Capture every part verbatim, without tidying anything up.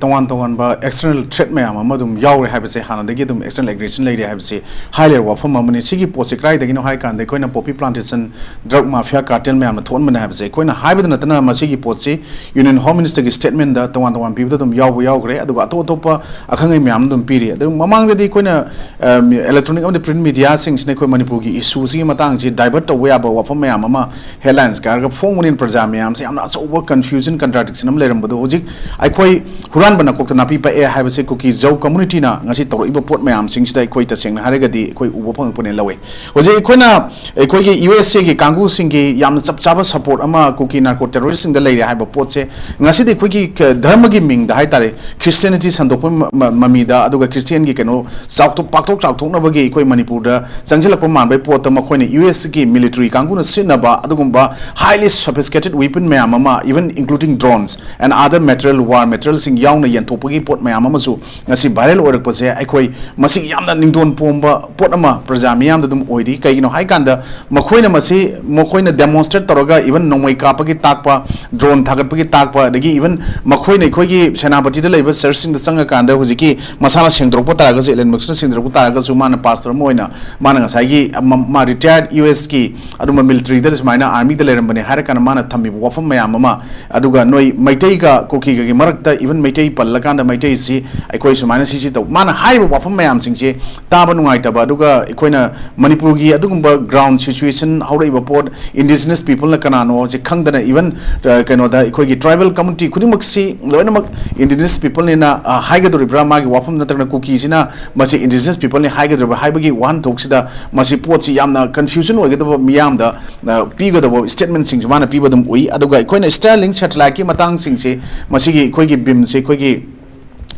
ꯇꯣꯉꯥꯟ ꯇꯣꯉꯥꯟꯕ external threat ꯃꯌꯥꯝ ꯑꯃ ꯑꯗꯨꯝ ꯌꯥꯎꯔꯦ ꯍꯥꯏꯕꯁꯦ, ꯍꯥꯟꯅꯗꯒꯤ ꯑꯗꯨꯝ external aggression ꯂꯩꯔꯦ ꯍꯥꯏꯕꯁꯦ ꯍꯥꯏ ꯂꯩꯔꯕ ꯋꯥꯐꯝ ꯑꯃꯅꯤ꯫ ꯁꯤꯒꯤ ꯄꯣꯠꯁꯦ ꯀꯗꯥꯏꯗꯒꯤꯅꯣ ꯍꯥꯏ ꯀꯥꯟꯗ, ꯑꯩꯈꯣꯏꯅ poppy plantation drug mafia cartel ꯃꯌꯥꯝꯅ ꯊꯣꯛꯍꯟꯕꯅꯦ ꯍꯥꯏꯕꯁꯦ ꯑꯩꯈꯣꯏꯅ ꯍꯥꯏꯕꯗ ꯅꯠꯇꯅ, ꯃꯁꯤꯒꯤ ꯄꯣꯠꯁꯤ Union Home Minister ꯒꯤ statement ꯗ ꯇꯣꯉꯥꯟ ꯇꯣꯉꯥꯟ ꯄꯤꯕꯗ ꯑꯗꯨꯝ ꯌꯥꯎꯕ ꯌꯥꯎꯈ꯭ꯔꯦ꯫ ꯑꯗꯨꯒ ꯑꯇꯣꯞ ꯑꯇꯣꯞꯄ ꯑꯈꯪ ꯑꯍꯩ ꯃꯌꯥꯝ ꯑꯗꯨꯝ ꯄꯤꯔꯤ꯫ ꯑꯗꯨ ꯃꯃꯥꯡꯗꯗꯤ ꯑꯩꯈꯣꯏꯅ, ꯑ, electronic ꯑꯃꯗꯤ print media ꯁꯤꯡꯁꯤꯅ ꯑꯩꯈꯣꯏ ꯃꯅꯤꯄꯨꯔꯒꯤ issue ꯁꯤꯒꯤ ꯃꯇꯥꯡꯁꯤ divert ꯇꯧꯕ ꯌꯥꯕ ꯋꯥꯐꯝ ꯃꯌꯥꯝ ꯑꯃ headlines ꯀꯥꯔꯒ ꯐꯣꯡꯕꯅꯤꯅ ꯄ꯭ꯔꯖꯥ ꯃꯌꯥꯝꯁꯦ ꯌꯥꯝꯅ ꯑꯆꯧꯕ confusion, contradiction ꯑꯃ ꯂꯩꯔꯝꯕꯗꯣ, ꯍꯧꯖꯤꯛ ꯑꯩꯈꯣꯏ ꯍꯨꯔꯥꯟꯕ ꯅꯀꯣꯛꯇ ꯅꯥꯄꯤ ꯄꯛꯑꯦ ꯍꯥꯏꯕꯁꯦ ꯀꯨꯀꯤ ꯖꯧ community ꯅ ꯉꯁꯤ ꯇꯧꯔꯛꯏꯕ ꯄꯣꯠ ꯃꯌꯥꯝꯁꯤꯡꯁꯤꯗ ꯑꯩꯈꯣꯏ ꯇꯁꯦꯡꯅ ꯍꯥꯏꯔꯒꯗꯤ ꯑꯩꯈꯣꯏ ꯎꯕ ꯐꯪꯉꯛꯄꯅꯦ ꯂꯧꯋꯦ꯫ ꯍꯧꯖꯤꯛ ꯑꯩꯈꯣꯏꯅ ꯑꯩꯈꯣꯏꯒꯤ ꯌꯨ ꯑꯦꯁ ꯑꯦꯒꯤ ꯀꯥꯡꯕꯨꯁꯤꯡꯒꯤ ꯌꯥꯝꯅ ꯆꯞ ꯆꯥꯕ support ꯑꯃ ꯀꯨꯀꯤ narco terrorist ꯁꯤꯡꯗ ꯂꯩꯔꯦ ꯍꯥꯏꯕ ꯄꯣꯠꯁꯦ, ꯉꯁꯤꯗꯤ ꯑꯩꯈꯣꯏꯒꯤ ꯀ-, ꯙꯔꯃꯒꯤ ꯃꯤꯡꯗ ꯍꯥꯏꯇꯥꯔꯦ, Christianity ꯁꯟꯗꯣꯛꯄ ꯃ-, ꯃ-, ꯃꯃꯤꯗ, ꯑꯗꯨꯒ Christian ꯒꯤ ꯀꯩꯅꯣ ꯆꯥꯎꯊꯣꯛ-, ꯄꯥꯛꯊꯣꯛ ꯆꯥꯎꯊꯣꯛꯅꯕꯒꯤ ꯑꯩꯈꯣꯏ ꯃꯅꯤꯄꯨꯔꯗ ꯆꯪꯁꯤꯜꯂꯛꯄ ꯃꯥꯟꯕꯒꯤ ꯄꯣꯠꯇ ꯃꯈꯣꯏꯅ ꯌꯨ ꯑꯦꯁ ꯀꯤ military ꯀꯥꯡꯕꯨꯅ ꯁꯤꯖꯤꯟꯅꯕ ꯑꯗꯨꯒꯨꯝꯕ highly sophisticated weapon ꯃꯌꯥꯝ ꯑꯃ, even including drones and other material, war material ꯁꯤꯡ ꯌꯥꯎꯅ ꯌꯦꯟꯊꯣꯛꯄꯒꯤ ꯄꯣꯠ ꯃꯌꯥꯝ ꯑꯃꯁꯨ ꯉꯁꯤ viral ꯑꯣꯏꯔꯛꯄꯁꯦ, ꯑꯩꯈꯣꯏ ꯃꯁꯤ ꯌꯥꯝꯅ ꯅꯤꯡꯗꯣꯟ ꯄꯣꯝꯕ ꯄꯣꯠ ꯑꯃ ꯄ꯭ꯔꯖꯥ ꯃꯤꯌꯥꯝꯗ ꯑꯗꯨꯝ ꯑꯣꯏꯔꯤ꯫ ꯀꯩꯒꯤꯅꯣ ꯍꯥꯏ ꯀꯥꯟꯗ, ꯃꯈꯣꯏꯅ ꯃꯁꯤ, ꯃꯈꯣꯏꯅ demonstrate ꯇꯧꯔꯒ, even ꯅꯣꯡꯃꯩ ꯀꯥꯞꯄꯒꯤ ꯇꯥꯛꯄ, drone ꯊꯥꯒꯠꯄꯒꯤ ꯇꯥꯛꯄ, ꯑꯗꯒꯤ even ꯃꯈꯣꯏꯅ ꯑꯩꯈꯣꯏꯒꯤ ꯁꯦꯅꯥꯄꯇꯤꯗ ꯂꯩꯕ church ꯁꯤꯡꯗ ꯆꯪꯉꯀꯥꯟꯗ, ꯍꯧꯖꯤꯛꯀꯤ ꯃꯁꯥꯅ ꯁꯦꯡꯗꯣꯔꯛꯄ ꯇꯥꯔꯒꯁꯨ, Elon Musk ꯅ ꯁꯦꯡꯗꯣꯔꯛꯄ ꯇꯥꯔꯒꯁꯨ, ꯃꯥꯅ pastor ꯑꯃ ꯑꯣꯏꯅ, ꯃꯥꯅ ꯉꯁꯥꯏꯒꯤ ꯃ-, ꯃꯥ retired ꯌꯨ ꯑꯦꯁ ꯀꯤ ꯑꯗꯨꯝꯕ military ꯗ, ꯁꯨꯃꯥꯏꯅ army ꯗ ꯂꯩꯔꯝꯕꯅꯦ ꯍꯥꯏꯔ ꯀꯥꯟꯗ ꯃꯥꯅ ꯊꯝꯃꯤꯕ ꯋꯥꯐꯝ ꯃꯌꯥꯝ ꯑꯃ, ꯑꯗꯨꯒ ꯅꯣꯏ ꯃꯩꯇꯩꯒ ꯀꯨꯀꯤꯒꯒꯤ ꯃꯔꯛꯇ, even ꯃꯩꯇꯩ ꯄꯜꯂꯀꯥꯟꯗ ꯃꯩꯇꯩꯁꯤ ꯑꯩꯈꯣꯏ ꯁꯨꯃꯥꯏꯅ ꯁꯤꯁꯤ ꯇꯧ, ꯃꯥꯅ ꯍꯥꯏꯔꯤꯕ ꯋꯥꯐꯝ ꯃꯌꯥꯝꯁꯤꯡꯁꯦ ꯇꯥꯕ ꯅꯨꯡꯉꯥꯏꯇꯕ, ꯑꯗꯨꯒ ꯑꯩꯈꯣꯏꯅ ꯃꯅꯤꯄꯨꯔꯒꯤ ꯑꯗꯨꯒꯨꯝꯕ ground situation ꯍꯧꯔꯛꯏꯕ ꯄꯣꯠ, indigenous people ꯅ ꯀꯅꯥꯅꯣ ꯁꯤ ꯈꯪꯗꯅ, even, ꯑ, ꯀꯩꯅꯣꯗ ꯑꯩꯈꯣꯏꯒꯤ tribal community ꯈꯨꯗꯤꯡꯃꯛꯁꯤ ꯂꯣꯏꯅꯃꯛ indigenous people ꯅꯤꯅ, ꯑ, ꯍꯥꯏꯒꯗꯧꯔꯤꯕ꯭ꯔꯥ, ꯃꯥꯒꯤ ꯋꯥꯐꯝ ꯅꯠꯇ꯭ꯔꯒꯅ ꯀꯨꯀꯤꯁꯤꯅ ꯃꯁꯤ indigenous people ꯅꯤ ꯍꯥꯏꯒꯗꯧꯔꯤꯕ꯭ꯔꯥ ꯍꯥꯏꯕꯒꯤ ꯋꯥꯍꯟꯊꯣꯛꯁꯤꯗ ꯃꯁꯤ ꯄꯣꯠꯁꯤ ꯌꯥꯝꯅ confusion ꯑꯣꯏꯒꯗꯕ, ꯃꯤꯌꯥꯝꯗ, ꯑ, ꯄꯤꯒꯗꯕ statement ꯁꯤꯡꯁꯨ ꯃꯥꯅ ꯄꯤꯕ ꯑꯗꯨꯝ ꯎꯏ꯫ ꯑꯗꯨꯒ ꯑꯩꯈꯣꯏꯅ Starlink satellite ꯀꯤ ꯃꯇꯥꯡꯁꯤꯡꯁꯦ, ꯃꯁꯤꯒꯤ ꯑꯩꯈꯣꯏꯒꯤ beam ꯁꯦ ꯑꯩꯈꯣꯏꯒꯤ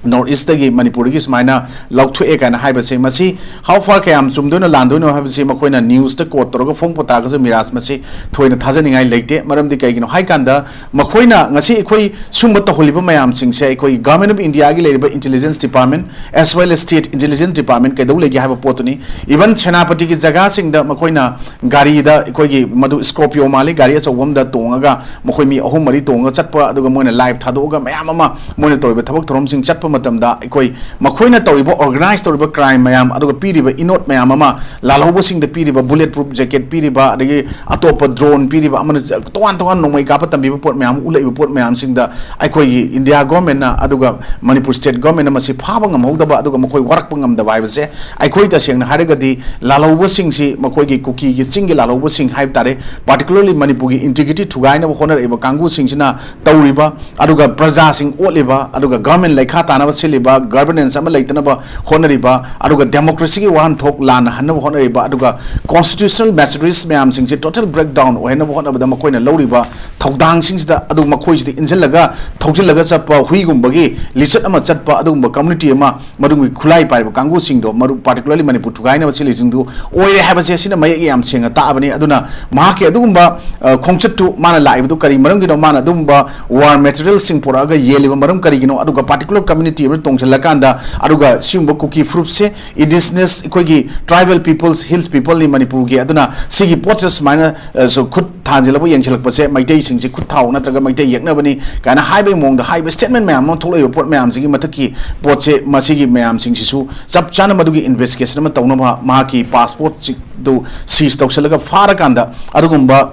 ꯅꯣꯔꯠ ꯏꯁꯇꯒꯤ, ꯃꯅꯤꯄꯨꯔꯗꯒꯤ ꯁꯨꯃꯥꯏꯅ ꯂꯧꯊꯣꯛꯑꯦ ꯀꯥꯏꯅ ꯍꯥꯏꯕꯁꯦ, ꯃꯁꯤ how far ꯀꯌꯥꯝ ꯆꯨꯝꯗꯣꯏꯅꯣ ꯂꯥꯟꯗꯣꯏꯅꯣ ꯍꯥꯏꯕꯁꯤ ꯃꯈꯣꯏꯅ ꯅ꯭ꯌꯨꯁꯇ ꯀꯣꯠ ꯇꯧꯔꯒ ꯐꯣꯡꯕ ꯇꯥꯔꯒꯁꯨ, ꯃꯤꯔꯥꯖ, ꯃꯁꯤ ꯊꯣꯏꯅ ꯊꯥꯖꯅꯤꯡꯉꯥꯏ ꯂꯩꯇꯦ꯫ ꯃꯔꯝꯗꯤ ꯀꯩꯒꯤꯅꯣ ꯍꯥꯏ ꯀꯥꯟꯗ, ꯃꯈꯣꯏꯅ ꯉꯁꯤ ꯑꯩꯈꯣꯏ ꯁꯨꯝꯕ ꯇꯧꯍꯜꯂꯤꯕ ꯃꯌꯥꯝꯁꯤꯡꯁꯦ ꯑꯩꯈꯣꯏ Government of Indiaꯒꯤ ꯂꯩꯔꯤꯕ Intelligence Department as well as State Intelligence Department ꯀꯩꯗꯧ ꯂꯩꯒꯦ ꯍꯥꯏꯕ ꯄꯣꯠꯇꯨꯅꯤ꯫ Even ꯁꯦꯅꯥꯄꯇꯤꯒꯤ ꯖꯒꯥꯁꯤꯡꯗ ꯃꯈꯣꯏꯅ ꯒꯥꯔꯤꯗ, ꯑꯩꯈꯣꯏꯒꯤ ꯃꯗꯨ Scorpio ꯃꯥꯜꯂꯤ, ꯒꯥꯔꯤ ꯑꯆꯧꯕ ꯑꯃꯗ ꯇꯣꯡꯉꯒ ꯃꯈꯣꯏ ꯃꯤ ꯑꯍꯨꯝ ꯃꯔꯤ ꯇꯣꯡꯉꯒ ꯆꯠꯄ, ꯑꯗꯨꯒ ꯃꯣꯏꯅ ꯂꯥꯏꯚ ꯊꯥꯗꯣꯛꯑꯒ ꯃꯌꯥꯝ ꯑꯃ ꯃꯣꯏꯅ ꯇꯧꯔꯤꯕ ꯊꯕꯛ ꯊꯧꯔꯝꯁꯤꯡ ꯆꯠꯄ ꯃꯇꯝꯗ, ꯑꯩꯈꯣꯏ ꯃꯈꯣꯏꯅ ꯇꯧꯔꯤꯕ, organize ꯇꯧꯔꯤꯕ crime ꯃꯌꯥꯝ, ꯑꯗꯨꯒ ꯄꯤꯔꯤꯕ ꯏꯅꯣꯠ ꯃꯌꯥꯝ ꯑꯃ, ꯂꯥꯜꯍꯧꯕꯁꯤꯡꯗ ꯄꯤꯔꯤꯕ bullet proof jacket ꯄꯤꯔꯤꯕ, ꯑꯗꯒꯤ ꯑꯇꯣꯞꯄ drone ꯄꯤꯔꯤꯕ, ꯑꯃꯅ ꯇꯣꯉꯥꯟ ꯇꯣꯉꯥꯟ ꯅꯣꯡꯃꯩ ꯀꯥꯞꯄ ꯇꯝꯕꯤꯕ ꯄꯣꯠ ꯃꯌꯥꯝ ꯑꯃ ꯎꯠꯂꯛꯏꯕ ꯄꯣꯠ ꯃꯌꯥꯝꯁꯤꯡꯗ ꯑꯩꯈꯣꯏꯒꯤ India Governmentꯅ ꯑꯗꯨꯒ ꯃꯅꯤꯄꯨꯔ State Governmentꯅ ꯃꯁꯤ ꯐꯥꯕ ꯉꯝꯍꯧꯗꯕ, ꯑꯗꯨꯒ ꯃꯈꯣꯏ ꯋꯥꯔꯛꯄ ꯉꯝꯗꯕ ꯍꯥꯏꯕꯁꯦ, ꯑꯩꯈꯣꯏ ꯇꯁꯦꯡꯅ ꯍꯥꯏꯔꯒꯗꯤ ꯂꯥꯜꯍꯧꯕꯁꯤꯡꯁꯤ, ꯃꯈꯣꯏꯒꯤ ꯀꯨꯀꯤꯒꯤ ꯆꯤꯡꯒꯤ ꯂꯥꯜꯍꯧꯕꯁꯤꯡ ꯍꯥꯏꯕ ꯇꯥꯔꯦ, particularly ꯃꯅꯤꯄꯨꯔꯒꯤ integrity ꯊꯨꯒꯥꯏꯅꯕ ꯍꯣꯠꯅꯔꯛꯏꯕ ꯀꯥꯡꯕꯨꯁꯤꯡꯁꯤꯅ ꯇꯧꯔꯤꯕ, ꯑꯗꯨꯒ ꯄ꯭ꯔꯖꯥꯁꯤꯡ ꯑꯣꯠꯂꯤꯕ, ꯑꯗꯨꯒ government ꯂꯩꯈꯥ ꯇꯥꯅꯕ ꯁꯤꯜꯂꯤꯕ, governance ꯑꯃ ꯂꯩꯇꯅꯕ ꯍꯣꯠꯅꯔꯤꯕ, ꯑꯗꯨꯒ democracyꯒꯤ ꯋꯥꯍꯟꯊꯣꯛ ꯂꯥꯟꯅ ꯍꯟꯅꯕ ꯍꯣꯠꯅꯔꯤꯕ, ꯑꯗꯨꯒ constitutional machineries ꯃꯌꯥꯝꯁꯤꯡꯁꯦ total breakdown ꯑꯣꯏꯍꯟꯅꯕ ꯍꯣꯠꯅꯕꯗ ꯃꯈꯣꯏꯅ ꯂꯧꯔꯤꯕ ꯊꯧꯗꯥꯡꯁꯤꯡꯁꯤꯗ, ꯑꯗꯨ ꯃꯈꯣꯏꯁꯤꯗ ꯏꯟꯁꯤꯜꯂꯒ ꯊꯧꯖꯤꯜꯂꯒ ꯆꯠꯄ, ꯍꯨꯏꯒꯨꯝꯕꯒꯤ ꯂꯤꯆꯠ ꯑꯃ ꯆꯠꯄ, ꯑꯗꯨꯒꯨꯝꯕ community ꯑꯃ, ꯃꯗꯨꯒꯤ ꯈꯨꯠꯂꯥꯏ ꯄꯥꯏꯔꯤꯕ ꯀꯥꯡꯕꯨꯁꯤꯡꯗꯣ, ꯃꯔꯨ particularly ꯃꯅꯤꯄꯨꯔ ꯊꯨꯒꯥꯏꯅꯕ ꯁꯤꯜꯂꯤꯁꯤꯡꯗꯨ ꯑꯣꯏꯔꯦ ꯍꯥꯏꯕꯁꯦ ꯑꯁꯤꯅ ꯃꯌꯦꯛ ꯌꯥꯝ ꯁꯦꯡꯅ ꯇꯥꯛꯑꯕꯅꯤ꯫ ꯑꯗꯨꯅ ꯃꯍꯥꯛꯀꯤ ꯑꯗꯨꯒꯨꯝꯕ, ꯑ, ꯈꯣꯡꯆꯠꯇꯨ ꯃꯥꯅ ꯂꯥꯛꯏꯕꯗꯨ ꯀꯔꯤ ꯃꯔꯝꯒꯤꯅꯣ? ꯃꯥꯅ ꯑꯗꯨꯒꯨꯝꯕ war materialꯁꯤꯡ ꯄꯨꯔꯛꯑꯒ ꯌꯦꯜꯂꯤꯕ ꯃꯔꯝ ꯀꯔꯤꯒꯤꯅꯣ? ꯑꯗꯨꯒ particular community ꯑꯃꯗ ꯇꯣꯡꯁꯤꯜꯂꯀꯥꯟꯗ, ꯑꯗꯨꯒ ꯁꯤꯒꯨꯝꯕ ꯀꯨꯀꯤ ꯐꯨꯔꯨꯞꯁꯦ indigenous, ꯑꯩꯈꯣꯏꯒꯤ tribal peoples, hills peopleꯅꯤ ꯃꯅꯤꯄꯨꯔꯒꯤ, ꯑꯗꯨꯅ ꯁꯤꯒꯤ ꯄꯣꯠꯁꯦ ꯁꯨꯃꯥꯏꯅ, ꯑ, ꯁꯨ ꯈꯨꯠ ꯊꯥꯟꯖꯤꯜꯂꯕ ꯌꯦꯡꯁꯤꯜꯂꯛꯄꯁꯦ ꯃꯩꯇꯩꯁꯤꯡꯁꯤ ꯈꯨꯠ ꯊꯥꯎ ꯅꯠꯇ꯭ꯔꯒ ꯃꯩꯇꯩ ꯌꯦꯛꯅꯕꯅꯤ ꯀꯥꯏꯅ ꯍꯥꯏꯕꯒꯤ ꯃꯑꯣꯡꯗ ꯍꯥꯏꯕ statement ꯃꯌꯥꯝ ꯑꯃ ꯊꯣꯛꯂꯛꯏꯕ ꯄꯣꯠ ꯃꯌꯥꯝꯁꯤꯒꯤ ꯃꯊꯛꯀꯤ ꯄꯣꯠꯁꯦ, ꯃꯁꯤꯒꯤ ꯃꯌꯥꯝꯁꯤꯡꯁꯤꯁꯨ ꯆꯞ ꯆꯥꯅ ꯃꯗꯨꯒꯤ investigation ꯑꯃ ꯇꯧꯅꯕ ꯃꯍꯥꯛꯀꯤ passportꯁꯤꯡꯗꯨ seize ꯇꯧꯁꯤꯜꯂꯒ ꯐꯥꯔꯀꯥꯟꯗ, ꯑꯗꯨꯒꯨꯝꯕ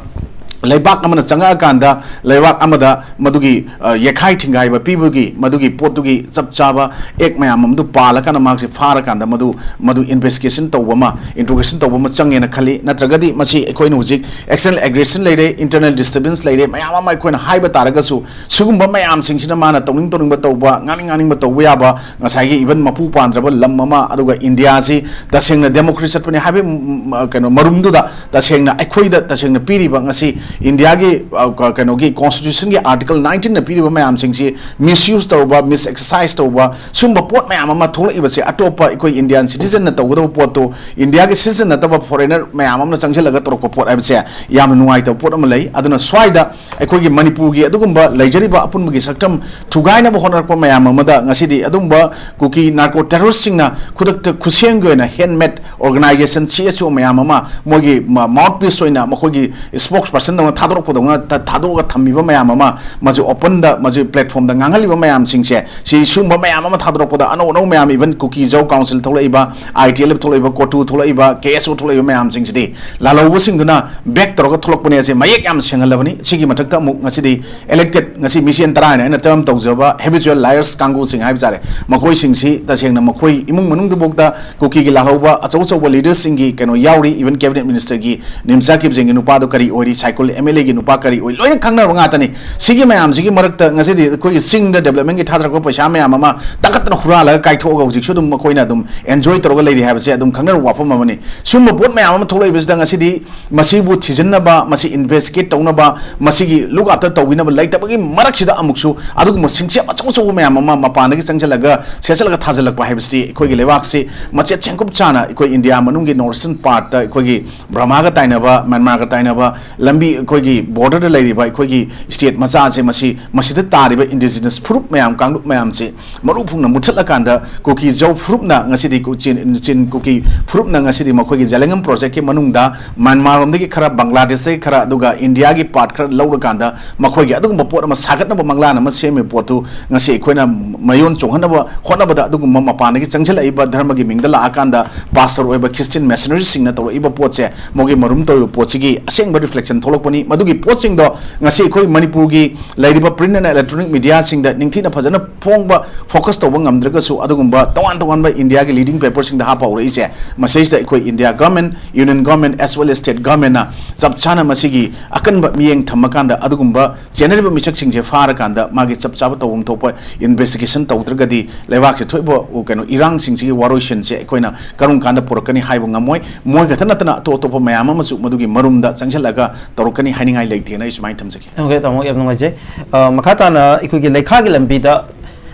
ꯂꯩꯕꯥꯛ ꯑꯃꯅ ꯆꯪꯉꯛꯑꯀꯥꯟꯗ ꯂꯩꯕꯥꯛ ꯑꯃꯗ ꯃꯗꯨꯒꯤ, ꯑ, ꯌꯦꯛꯈꯥꯏ ꯊꯤꯡꯒꯥꯏꯕ ꯄꯤꯕꯒꯤ ꯃꯗꯨꯒꯤ ꯄꯣꯠꯇꯨꯒꯤ ꯆꯞ ꯆꯥꯕ act ꯃꯌꯥꯝ ꯑꯃꯗꯨ ꯄꯥꯜꯂꯀꯥꯟꯗ ꯃꯍꯥꯛꯁꯦ ꯐꯥꯔꯀꯥꯟꯗ ꯃꯗꯨ, ꯃꯗꯨ investigation ꯇꯧꯕ ꯑꯃ, introgation ꯇꯧꯕ ꯑꯃ ꯆꯪꯉꯦꯅ ꯈꯜꯂꯤ꯫ ꯅꯠꯇ꯭ꯔꯒꯗꯤ ꯃꯁꯤ ꯑꯩꯈꯣꯏꯅ ꯍꯧꯖꯤꯛ external aggression ꯂꯩꯔꯦ, internal disturbance ꯂꯩꯔꯦ, ꯃꯌꯥꯝ ꯑꯃ ꯑꯩꯈꯣꯏꯅ ꯍꯥꯏꯕ ꯇꯥꯔꯒꯁꯨ, ꯁꯤꯒꯨꯝꯕ ꯃꯌꯥꯝꯁꯤꯡꯁꯤꯅ ꯃꯥꯅ ꯇꯧꯅꯤꯡ ꯇꯧꯅꯤꯡꯕ ꯇꯧꯕ, ꯉꯥꯡꯅꯤꯡ ꯉꯥꯡꯅꯤꯡꯕ ꯇꯧꯕ ꯌꯥꯕ, ꯉꯁꯥꯏꯒꯤ even ꯃꯄꯨ ꯄꯥꯟꯗ꯭ꯔꯕ ꯂꯝ ꯑꯃ, ꯑꯗꯨꯒ ꯏꯟꯗꯤꯌꯥꯁꯤ ꯇꯁꯦꯡꯅ democracy ꯆꯠꯄꯅꯤ ꯍꯥꯏꯕꯒꯤ, ꯎꯝ, ꯎꯝ, ꯀꯩꯅꯣ, ꯃꯔꯨꯝꯗꯨꯗ ꯇꯁꯦꯡꯅ ꯑꯩꯈꯣꯏꯗ ꯇꯁꯦꯡꯅ ꯄꯤꯔꯤꯕ ꯉꯁꯤ ꯏꯟꯗꯤꯌꯥꯒꯤ ꯑ, ꯀ- ꯀꯩꯅꯣꯒꯤ ꯀꯣꯟꯁꯇꯤꯇ꯭ꯌꯨꯁꯟꯒꯤ ꯑꯥꯔꯇꯤꯀꯜ ꯅꯥꯏꯟꯇꯤꯟꯅ ꯄꯤꯔꯤꯕ ꯃꯌꯥꯝꯁꯤꯡꯁꯤ ꯃꯤꯁꯌꯨꯁ ꯇꯧꯕ, ꯃꯤꯁ ꯑꯦꯛꯁꯔꯁꯥꯏꯁ ꯇꯧꯕ, ꯁꯨꯝꯕ ꯄꯣꯠ ꯃꯌꯥꯝ ꯑꯃ ꯊꯣꯛꯂꯛꯏꯕꯁꯦ ꯑꯇꯣꯞꯄ ꯑꯩꯈꯣꯏ ꯏꯟꯗꯤꯌꯥꯟ ꯁꯤꯇꯤꯖꯟꯅ ꯇꯧꯒꯗꯕ ꯄꯣꯠꯇꯣ ꯏꯟꯗꯤꯌꯥꯒꯤ ꯁꯤꯇꯤꯖꯟ ꯅꯠꯇꯕ ꯐꯣꯔꯦꯅꯔ ꯃꯌꯥꯝ ꯑꯃꯅ ꯆꯪꯁꯤꯜꯂꯒ ꯇꯧꯔꯛꯄ ꯄꯣꯠ ꯍꯥꯏꯕꯁꯦ ꯌꯥꯝꯅ ꯅꯨꯡꯉꯥꯏꯇꯕ ꯄꯣꯠ ꯑꯃ ꯂꯩ꯫ ꯑꯗꯨꯅ ꯁ꯭ꯋꯥꯏꯗ ꯑꯩꯈꯣꯏꯒꯤ ꯃꯅꯤꯄꯨꯔꯒꯤ ꯑꯗꯨꯒꯨꯝꯕ ꯂꯩꯖꯔꯤꯕ ꯑꯄꯨꯟꯕꯒꯤ ꯁꯛꯇꯝ ꯊꯨꯒꯥꯏꯅꯕ ꯍꯣꯠꯅꯔꯛꯄ ꯃꯌꯥꯝ ꯑꯃꯗ ꯉꯁꯤꯗꯤ ꯑꯗꯨꯒꯨꯝꯕ ꯀꯨꯀꯤ ꯅꯥꯔꯀꯣ ꯇꯦꯔꯣꯔꯤꯁꯁꯤꯡꯅ ꯈꯨꯗꯛꯇ ꯈꯨꯠꯁꯦꯝꯒꯤ ꯑꯣꯏꯅ ꯍꯦꯟꯃꯦꯗ ꯑꯣꯔꯒꯅꯥꯏꯖꯦꯁꯟ, ꯁꯤ ꯑꯦꯁ ꯑꯣ, ꯃꯌꯥꯝ ꯑꯃ ꯃꯣꯏꯒꯤ ꯃꯥꯎꯠ ꯄꯤꯁ ꯑꯣꯏꯅ, ꯃꯈꯣꯏꯒꯤ ꯁ꯭ꯄꯣꯛꯁ ꯄꯔꯁꯟꯗꯧꯅ ꯊꯥꯗꯣꯔꯛꯄꯗꯧꯅ ꯊꯥ- ꯊꯥꯗꯣꯛꯑꯒ ꯊꯝꯃꯤꯕ ꯃꯌꯥꯝ ꯑꯃ, ꯃꯁꯤ ꯑꯣꯄꯟꯗ, ꯃꯁꯤ ꯄ꯭ꯂꯦꯠꯐꯣꯔꯝꯗ ꯉꯥꯡꯍꯜꯂꯤꯕ ꯃꯌꯥꯝꯁꯤꯡꯁꯦ, ꯁꯤ ꯁꯤꯒꯨꯝꯕ ꯃꯌꯥꯝ ꯑꯃ ꯊꯥꯗꯣꯔꯛꯄꯗ ꯑꯅꯧ ꯑꯅꯧ ꯃꯌꯥꯝ, ꯏꯚꯟ ꯀꯨꯀꯤ ꯖꯧ ꯀꯥꯎꯟꯁꯤꯜ ꯊꯣꯛꯂꯛꯏꯕ, ꯑꯥꯏ ꯇꯤ ꯑꯦꯜ ꯑꯦꯐ ꯊꯣꯛꯂꯛꯏꯕ, ꯀꯣꯇꯨ ꯊꯣꯛꯂꯛꯏꯕ, ꯀꯦ ꯑꯦꯁ ꯑꯣ ꯊꯣꯛꯂꯛꯏꯕ ꯃꯌꯥꯝꯁꯤꯡꯁꯤꯗꯤ ꯂꯥꯜꯍꯧꯕꯁꯤꯡꯗꯨꯅ ꯕꯦꯛ ꯇꯧꯔꯒ ꯊꯣꯛꯂꯛꯄꯅꯦ꯫ ꯑꯁꯤ ꯃꯌꯦꯛ ꯌꯥꯝ ꯁꯦꯡꯍꯜꯂꯕꯅꯤ꯫ ꯁꯤꯒꯤ ꯃꯊꯛꯇ ꯑꯃꯨꯛ ꯉꯁꯤꯗꯤ ꯏꯂꯦꯛꯇꯦꯗ, ꯉꯁꯤ ꯃꯤꯁꯦꯟ ꯇꯔꯥ ꯍꯥꯏꯅ ꯑꯩꯅ ꯇꯔꯝ ꯇꯧꯖꯕ ꯍꯦꯕꯤꯆꯨꯋꯦꯜ ꯂꯥꯏꯌꯔꯁ ꯀꯥꯡꯕꯨꯁꯤꯡ ꯍꯥꯏꯕ ꯇꯥꯔꯦ, ꯃꯈꯣꯏꯁꯤꯡꯁꯤ ꯇꯁꯦꯡꯅ ꯃꯈꯣꯏ ꯏꯃꯨꯡ ꯃꯅꯨꯡꯗꯨꯐꯥꯎꯗ ꯀꯨꯀꯤꯒꯤ ꯂꯥꯜꯍꯧꯕ ꯑꯆꯧ ꯑꯆꯧꯕ ꯂꯤꯗꯔꯁꯤꯡꯒꯤ ꯀꯩꯅꯣ ꯌꯥꯎꯔꯤ, ꯏꯚꯟ ꯀꯦꯕꯤꯅꯦꯠ ꯃꯤꯅꯤꯁꯇꯔꯒꯤ ꯅꯤꯝꯆꯥ ꯀꯤꯞꯖꯦꯡꯒꯤ ꯅꯨꯄꯥꯗꯣ ꯀꯔꯤ ꯑꯣꯏꯔꯤ, ꯁꯥꯏꯀꯨꯜ ꯑꯦꯝ ꯑꯦꯜ ꯑꯦꯒꯤ ꯅꯨꯄꯥ ꯀꯔꯤ ꯑꯣꯏ, ꯂꯣꯏꯅ ꯈꯪꯅꯔꯕ ꯉꯥꯛꯇꯅꯤ꯫ ꯁꯤꯒꯤ ꯃꯌꯥꯝꯁꯤꯒꯤ ꯃꯔꯛꯇ ꯉꯁꯤꯗꯤ ꯑꯩꯈꯣꯏꯒꯤ ꯆꯤꯡꯗ ꯗꯦꯕꯂꯞꯃꯦꯟꯒꯤ ꯊꯥꯗꯔꯛꯄ ꯄꯩꯁꯥ ꯃꯌꯥꯝ ꯑꯃ ꯇꯛꯈꯠꯇꯅ ꯍꯨꯔꯥꯜꯂꯒ ꯀꯥꯏꯊꯣꯛꯑꯒ ꯍꯧꯖꯤꯛꯁꯨ ꯑꯗꯨꯝ ꯃꯈꯣꯏꯅ ꯑꯗꯨꯝ ꯑꯦꯟꯖꯣꯏ ꯇꯧꯔꯒ ꯂꯩꯔꯤ ꯍꯥꯏꯕꯁꯦ ꯑꯗꯨꯝ ꯈꯪꯅꯔꯕ ꯋꯥꯐꯝ ꯑꯃꯅꯤ꯫ ꯁꯤꯒꯨꯝꯕ ꯄꯣꯠ ꯃꯌꯥꯝ ꯑꯃ ꯊꯣꯛꯂꯛꯏꯕꯁꯤꯗ ꯉꯁꯤꯗꯤ ꯃꯁꯤꯕꯨ ꯊꯤꯖꯤꯟꯅꯕ, ꯃꯁꯤ ꯏꯟꯚꯦꯁꯇꯤꯒꯦꯠ ꯇꯧꯅꯕ, ꯃꯁꯤꯒꯤ ꯂꯨꯛ ꯑꯥꯐꯇꯔ ꯇꯧꯕꯤꯅꯕ ꯂꯩꯇꯕꯒꯤ ꯃꯔꯛꯁꯤꯗ ꯑꯃꯨꯛꯁꯨ ꯑꯗꯨꯒꯨꯝꯕ ꯁꯤꯡꯆꯦꯞ ꯑꯆꯧ ꯑꯆꯧꯕ ꯃꯌꯥꯝ ꯑꯃ ꯃꯄꯥꯟꯗꯒꯤ ꯆꯪꯁꯤꯜꯂꯒ ꯁꯦꯠꯆꯜꯂꯒ ꯊꯥꯖꯤꯜꯂꯛꯄ ꯍꯥꯏꯕꯁꯤꯗꯤ ꯑꯩꯈꯣꯏꯒꯤ ꯂꯩꯕꯥꯛꯁꯤ ꯃꯆꯦꯠ ꯆꯦꯡꯀꯨꯞ ꯆꯥꯅ ꯑꯩꯈꯣꯏ ꯏꯟꯗꯤꯌꯥ ꯃꯅꯨꯡꯒꯤ ꯅꯣꯔꯠ ꯏꯁꯇꯔꯟ ꯄꯥꯔꯠꯇ ꯑꯩꯈꯣꯏꯒꯤ ꯕ꯭ꯔꯃꯥꯒ ꯇꯥꯏꯅꯕ, ꯃ꯭ꯌꯥꯟꯃꯥꯔꯒ ꯇꯥꯏꯅꯕ ꯂꯝꯕꯤ, ꯑꯩꯈꯣꯏꯒꯤ ꯕꯣꯔꯗꯔꯗ ꯂꯩꯔꯤꯕ ꯑꯩꯈꯣꯏꯒꯤ ꯁ꯭ꯇꯦꯠ ꯃꯆꯥꯁꯦ, ꯃꯁꯤ, ꯃꯁꯤꯗ ꯇꯥꯔꯤꯕ ꯏꯟꯗꯤꯖꯤꯅꯁ ꯐꯨꯔꯨꯞ ꯃꯌꯥꯝ, ꯀꯥꯡꯂꯨꯞ ꯃꯌꯥꯝꯁꯦ ꯃꯔꯨ ꯐꯨꯡꯅ ꯃꯨꯠꯊꯠꯂꯀꯥꯟꯗ ꯀꯨꯀꯤ ꯖꯧ ꯐꯨꯔꯨꯞꯅ ꯉꯁꯤꯗꯤ ꯀꯨ-, ꯆꯤꯟ, ꯆꯤꯟ ꯀꯨꯀꯤ ꯐꯨꯔꯨꯞꯅ ꯉꯁꯤꯗꯤ ꯃꯈꯣꯏꯒꯤ ꯖꯦꯂꯦꯡꯉꯝ ꯄ꯭ꯔꯣꯖꯦꯛꯀꯤ ꯃꯅꯨꯡꯗ ꯃ꯭ꯌꯥꯟꯃꯥꯔꯔꯣꯝꯗꯒꯤ ꯈꯔ, ꯕꯪꯒ꯭ꯂꯥꯗꯦꯁꯇꯒꯤ ꯈꯔ, ꯑꯗꯨꯒ ꯏꯟꯗꯤꯌꯥꯒꯤ ꯄꯥꯔꯠ ꯈꯔ ꯂꯧꯔꯀꯥꯟꯗ ꯃꯈꯣꯏꯒꯤ ꯑꯗꯨꯒꯨꯝꯕ ꯄꯣꯠ ꯑꯃ ꯁꯥꯒꯠꯅꯕ ꯃꯪꯂꯥꯟ ꯑꯃ ꯁꯦꯝꯃꯤꯕ ꯄꯣꯠꯇꯨ ꯉꯁꯤ ꯑꯩꯈꯣꯏꯅ ꯃꯌꯣꯟ ꯆꯣꯡꯍꯟꯅꯕ ꯍꯣꯠꯅꯕꯗ ꯑꯗꯨꯒꯨꯝꯕ ꯃꯄꯥꯟꯗꯒꯤ ꯆꯪꯁꯤꯜꯂꯛꯏꯕ ꯙꯔꯃꯒꯤ ꯃꯤꯡꯗ ꯂꯥꯛꯑꯀꯥꯟꯗ ꯄꯥꯁꯇꯔ ꯑꯣꯏꯕ ꯈ꯭ꯔꯤꯁꯇꯤꯌꯟ ꯃꯤꯁꯅꯔꯤꯁꯤꯡꯅ ꯇꯧꯔꯛꯏꯕ ꯄꯣꯠꯁꯦ, ꯃꯣꯏꯒꯤ ꯃꯔꯨꯝ ꯇꯧꯔꯤꯕ ꯄꯣꯠꯁꯤꯒꯤ ꯑꯁꯦꯡꯕ ꯔꯤꯐ꯭ꯂꯦꯛꯁꯟ ꯊꯣꯛꯂꯛꯄꯅꯤ꯫ ꯃꯗꯨꯒꯤ ꯄꯣꯠꯁꯤꯡꯗꯣ ꯉꯁꯤ ꯑꯩꯈꯣꯏ ꯃꯅꯤꯄꯨꯔꯒꯤ ꯂꯩꯔꯤꯕ print and electronic mediaꯁꯤꯡꯗ ꯅꯤꯡꯊꯤꯅ ꯐꯖꯅ ꯐꯣꯡꯕ, ꯐꯣꯀꯁ ꯇꯧꯕ ꯉꯝꯗ꯭ꯔꯒꯁꯨ, ꯑꯗꯨꯒꯨꯝꯕ ꯇꯣꯉꯥꯟ ꯇꯣꯉꯥꯟꯕ ꯏꯟꯗꯤꯌꯥꯒꯤ ꯂꯤꯗꯤꯡ ꯄꯦꯄꯔꯁꯤꯡꯗ ꯍꯥꯞꯄ ꯍꯧꯔꯛꯏꯁꯦ, ꯃꯁꯤꯗꯩꯁꯤꯗ ꯑꯩꯈꯣꯏ India government, union government, as well as state governmentꯅ ꯆꯞ ꯆꯥꯅ ꯃꯁꯤꯒꯤ ꯑꯀꯟꯕ ꯃꯤꯠꯌꯦꯡ ꯊꯝꯃꯀꯥꯟꯗ, ꯑꯗꯨꯒꯨꯝꯕ ꯆꯦꯟꯅꯔꯤꯕ ꯃꯤꯁꯛꯁꯤꯡꯁꯦ ꯐꯥꯔꯀꯥꯟꯗ ꯃꯥꯒꯤ ꯆꯞ ꯆꯥꯕ ꯇꯧꯐꯝ ꯊꯣꯛꯄ ꯏꯟꯚꯦꯁꯇꯤꯒꯦꯁꯟ ꯇꯧꯗ꯭ꯔꯒꯗꯤ ꯂꯩꯕꯥꯛꯁꯤ ꯊꯣꯛꯏꯕ, ꯎ, ꯀꯩꯅꯣ, ꯏꯔꯥꯡꯁꯤꯡꯁꯤꯒꯤ ꯋꯥꯔꯣꯏꯁꯤꯟꯁꯦ ꯑꯩꯈꯣꯏꯅ ꯀꯔꯝ ꯀꯥꯟꯗ ꯄꯨꯔꯛꯀꯅꯤ ꯍꯥꯏꯕ ꯉꯝꯃꯣꯏ꯫ ꯃꯣꯏ ꯈꯛꯇ ꯅꯠꯇꯅ ꯑꯇꯣꯞ ꯑꯇꯣꯞꯄ ꯃꯌꯥꯝ ꯑꯃꯁꯨ ꯃꯗꯨꯒꯤ ꯃꯔꯨꯝꯗ ꯆꯪꯁꯤꯜꯂꯒ ꯇꯧꯔꯛꯀꯅꯤ ꯍꯥꯏꯅꯤꯡꯉꯥꯏ ꯂꯩꯇꯦꯅ ꯑꯩ ꯁꯨꯃꯥꯏꯅ ꯊꯝꯖꯒꯦ꯫ Okay, ꯇꯥꯃꯣ, ꯌꯥꯝ ꯅꯨꯡꯉꯥꯏꯖꯩ꯫ ꯑ, ꯃꯈꯥ ꯇꯥꯅ ꯑꯩꯈꯣꯏꯒꯤ ꯂꯩꯈꯥꯒꯤ ꯂꯝꯕꯤꯗ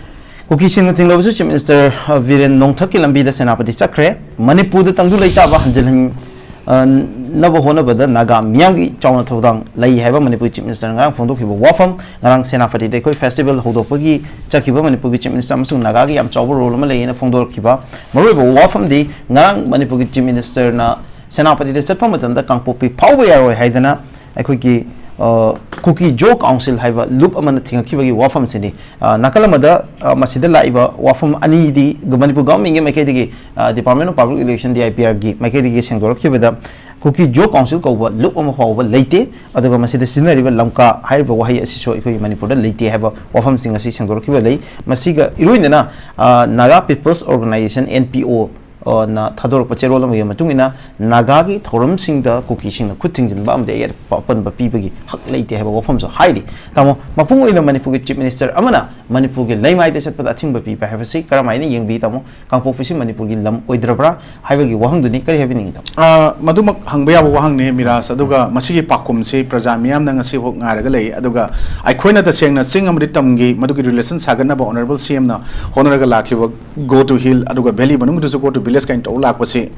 ꯀꯨꯀꯤꯁꯤꯡꯅ ꯊꯦꯡꯅꯕꯁꯨ Chief Minister, ꯑ, ꯕꯤꯔꯦꯟ ꯅꯣꯡꯊꯛꯀꯤ ꯂꯝꯕꯤꯗ ꯁꯦꯅꯥꯄꯇꯤ ꯆꯠꯈ꯭ꯔꯦ꯫ ꯃꯅꯤꯄꯨꯔꯗ ꯇꯪꯗꯨ ꯂꯩꯇꯥꯕ ꯍꯟꯖꯤꯜꯍꯟ-, ꯑ, ꯅꯕ ꯍꯣꯠꯅꯕꯗ ꯅꯥꯒꯥ ꯃꯤꯌꯥꯝꯒꯤ ꯆꯥꯎꯅ ꯊꯧꯗꯥꯡ ꯂꯩ ꯍꯥꯏꯕ ꯃꯅꯤꯄꯨꯔ Chief Minister ꯉꯔꯥꯡ ꯐꯣꯡꯗꯣꯛꯈꯤꯕ ꯋꯥꯐꯝ, ꯉꯔꯥꯡ ꯁꯦꯅꯥꯄꯇꯤꯗ ꯑꯩꯈꯣꯏ festival ꯍꯧꯗꯣꯛꯄꯒꯤ ꯆꯠꯈꯤꯕ ꯃꯅꯤꯄꯨꯔꯒꯤ Chief Minister ꯑꯃꯁꯨꯡ ꯅꯥꯒꯥꯒꯤ ꯌꯥꯝ ꯆꯥꯎꯕ role ꯑꯃ ꯂꯩꯌꯦꯅ ꯐꯣꯡꯗꯣꯔꯛꯈꯤꯕ ꯃꯔꯨꯑꯣꯏꯕ ꯋꯥꯐꯝꯗꯤ, ꯉꯔꯥꯡ ꯃꯅꯤꯄꯨꯔꯒꯤ Chief Ministerꯅ ꯁꯦꯅꯥꯄꯇꯤꯗ ꯆꯠꯄ ꯃꯇꯝꯗ ꯀꯥꯡꯄꯣꯛꯄꯤ ꯐꯥꯎꯕ ꯌꯥꯔꯣꯏ ꯍꯥꯏꯗꯅ ꯑꯩꯈꯣꯏꯒꯤ, ꯑ, ꯀꯨꯀꯤ ꯖꯣ ꯀꯥꯎꯟꯁꯤꯜ ꯍꯥꯏꯕ ꯂꯨꯞ ꯑꯃꯅ ꯊꯤꯡꯉꯛꯈꯤꯕꯒꯤ ꯋꯥꯐꯝꯁꯤꯅꯤ꯫ ꯑ, ꯅꯥꯀꯜ ꯑꯃꯗ, ꯑ, ꯃꯁꯤꯗ ꯂꯥꯛꯏꯕ ꯋꯥꯐꯝ ꯑꯅꯤꯗꯤ ꯃꯅꯤꯄꯨꯔ ꯒꯚꯔꯟꯃꯦꯟꯒꯤ ꯃꯥꯏꯀꯩꯗꯒꯤ, ꯑ, Department of Public Relation, D I P Rꯒꯤ ꯃꯥꯏꯀꯩꯗꯒꯤ ꯁꯦꯡꯗꯣꯔꯛꯈꯤꯕꯗ, ꯀꯨꯀꯤ ꯖꯣ ꯀꯥꯎꯟꯁꯤꯜ ꯀꯧꯕ ꯂꯨꯞ ꯑꯃ ꯐꯥꯎꯕ ꯂꯩꯇꯦ, ꯑꯗꯨꯒ ꯃꯁꯤꯗ ꯁꯤꯖꯤꯟꯅꯔꯤꯕ ꯂꯝꯀꯥ ꯍꯥꯏꯔꯤꯕ ꯋꯥꯍꯩ ꯑꯁꯤꯁꯨ ꯑꯩꯈꯣꯏꯒꯤ ꯃꯅꯤꯄꯨꯔꯗ ꯂꯩꯇꯦ ꯍꯥꯏꯕ ꯋꯥꯐꯝꯁꯤꯡ ꯑꯁꯤ ꯁꯦꯡꯗꯣꯔꯛꯈꯤꯕ ꯂꯩ꯫ ꯃꯁꯤꯒ ꯏꯔꯣꯏꯅꯅ, ꯑ, Naga People's Organisation, N P O, ꯑ, ꯅ ꯊꯥꯗꯣꯔꯛꯄ ꯆꯦꯔꯣꯜ ꯑꯃꯒꯤ ꯃꯇꯨꯡ ꯏꯟꯅ, ꯅꯥꯒꯥꯒꯤ ꯊꯧꯔꯝꯁꯤꯡꯗ ꯀꯨꯀꯤꯁꯤꯡꯅ ꯈꯨꯠ ꯊꯤꯡꯖꯤꯟꯕ ꯑꯃꯗꯤ ꯑꯌꯦꯠꯄ ꯑꯄꯟꯕ ꯄꯤꯕꯒꯤ ꯍꯛ ꯂꯩꯇꯦ ꯍꯥꯏꯕ ꯋꯥꯐꯝꯁꯨ ꯍꯥꯏꯔꯤ꯫ ꯇꯥꯃꯣ, ꯃꯄꯨꯡ ꯑꯣꯏꯅ ꯃꯅꯤꯄꯨꯔꯒꯤ Chief Minister ꯑꯃꯅ ꯃꯅꯤꯄꯨꯔꯒꯤ ꯂꯩꯃꯥꯏꯗ ꯆꯠꯄꯗ ꯑꯊꯤꯡꯕ ꯄꯤꯕ ꯍꯥꯏꯕꯁꯤ ꯀꯔꯝꯍꯥꯏꯅ ꯌꯦꯡꯕꯤ, ꯇꯥꯃꯣ? ꯀꯥꯡꯄꯣꯛꯄꯤꯁꯤ ꯃꯅꯤꯄꯨꯔꯒꯤ ꯂꯝ ꯑꯣꯏꯗ꯭ꯔꯕ꯭ꯔꯥ ꯍꯥꯏꯕꯒꯤ ꯋꯥꯍꯪꯗꯨꯅꯤ꯫ ꯀꯔꯤ ꯍꯥꯏꯕꯤꯅꯤꯡꯉꯤ, ꯇꯥꯃꯣ? ꯑ, ꯃꯗꯨꯃꯛ ꯍꯪꯕ ꯌꯥꯕ ꯋꯥꯍꯪꯅꯤ, ꯃꯤꯔꯥꯖ꯫ ꯑꯗꯨꯒ ꯃꯁꯤꯒꯤ ꯄꯥꯎꯈꯨꯝꯁꯤ ꯄ꯭ꯔꯖꯥ ꯃꯤꯌꯥꯝꯅ ꯉꯁꯤꯐꯥꯎ ꯉꯥꯏꯔꯒ ꯂꯩ꯫ ꯑꯗꯨꯒ ꯑꯩꯈꯣꯏꯅ ꯇꯁꯦꯡꯅ ꯆꯤꯡ ꯑꯃꯗꯤ ꯇꯝꯒꯤ ꯃꯗꯨꯒꯤ relation ꯁꯥꯒꯠꯅꯕ Honourable C M ꯅ ꯍꯣꯠꯅꯔꯒ ꯂꯥꯛꯈꯤꯕ Go to Hill, ꯑꯗꯨꯒ valley ꯃꯅꯨꯡꯗꯁꯨ Go to Village ꯀꯥꯏꯅ ꯇꯧꯔ ꯂꯥꯛꯄꯁꯤ,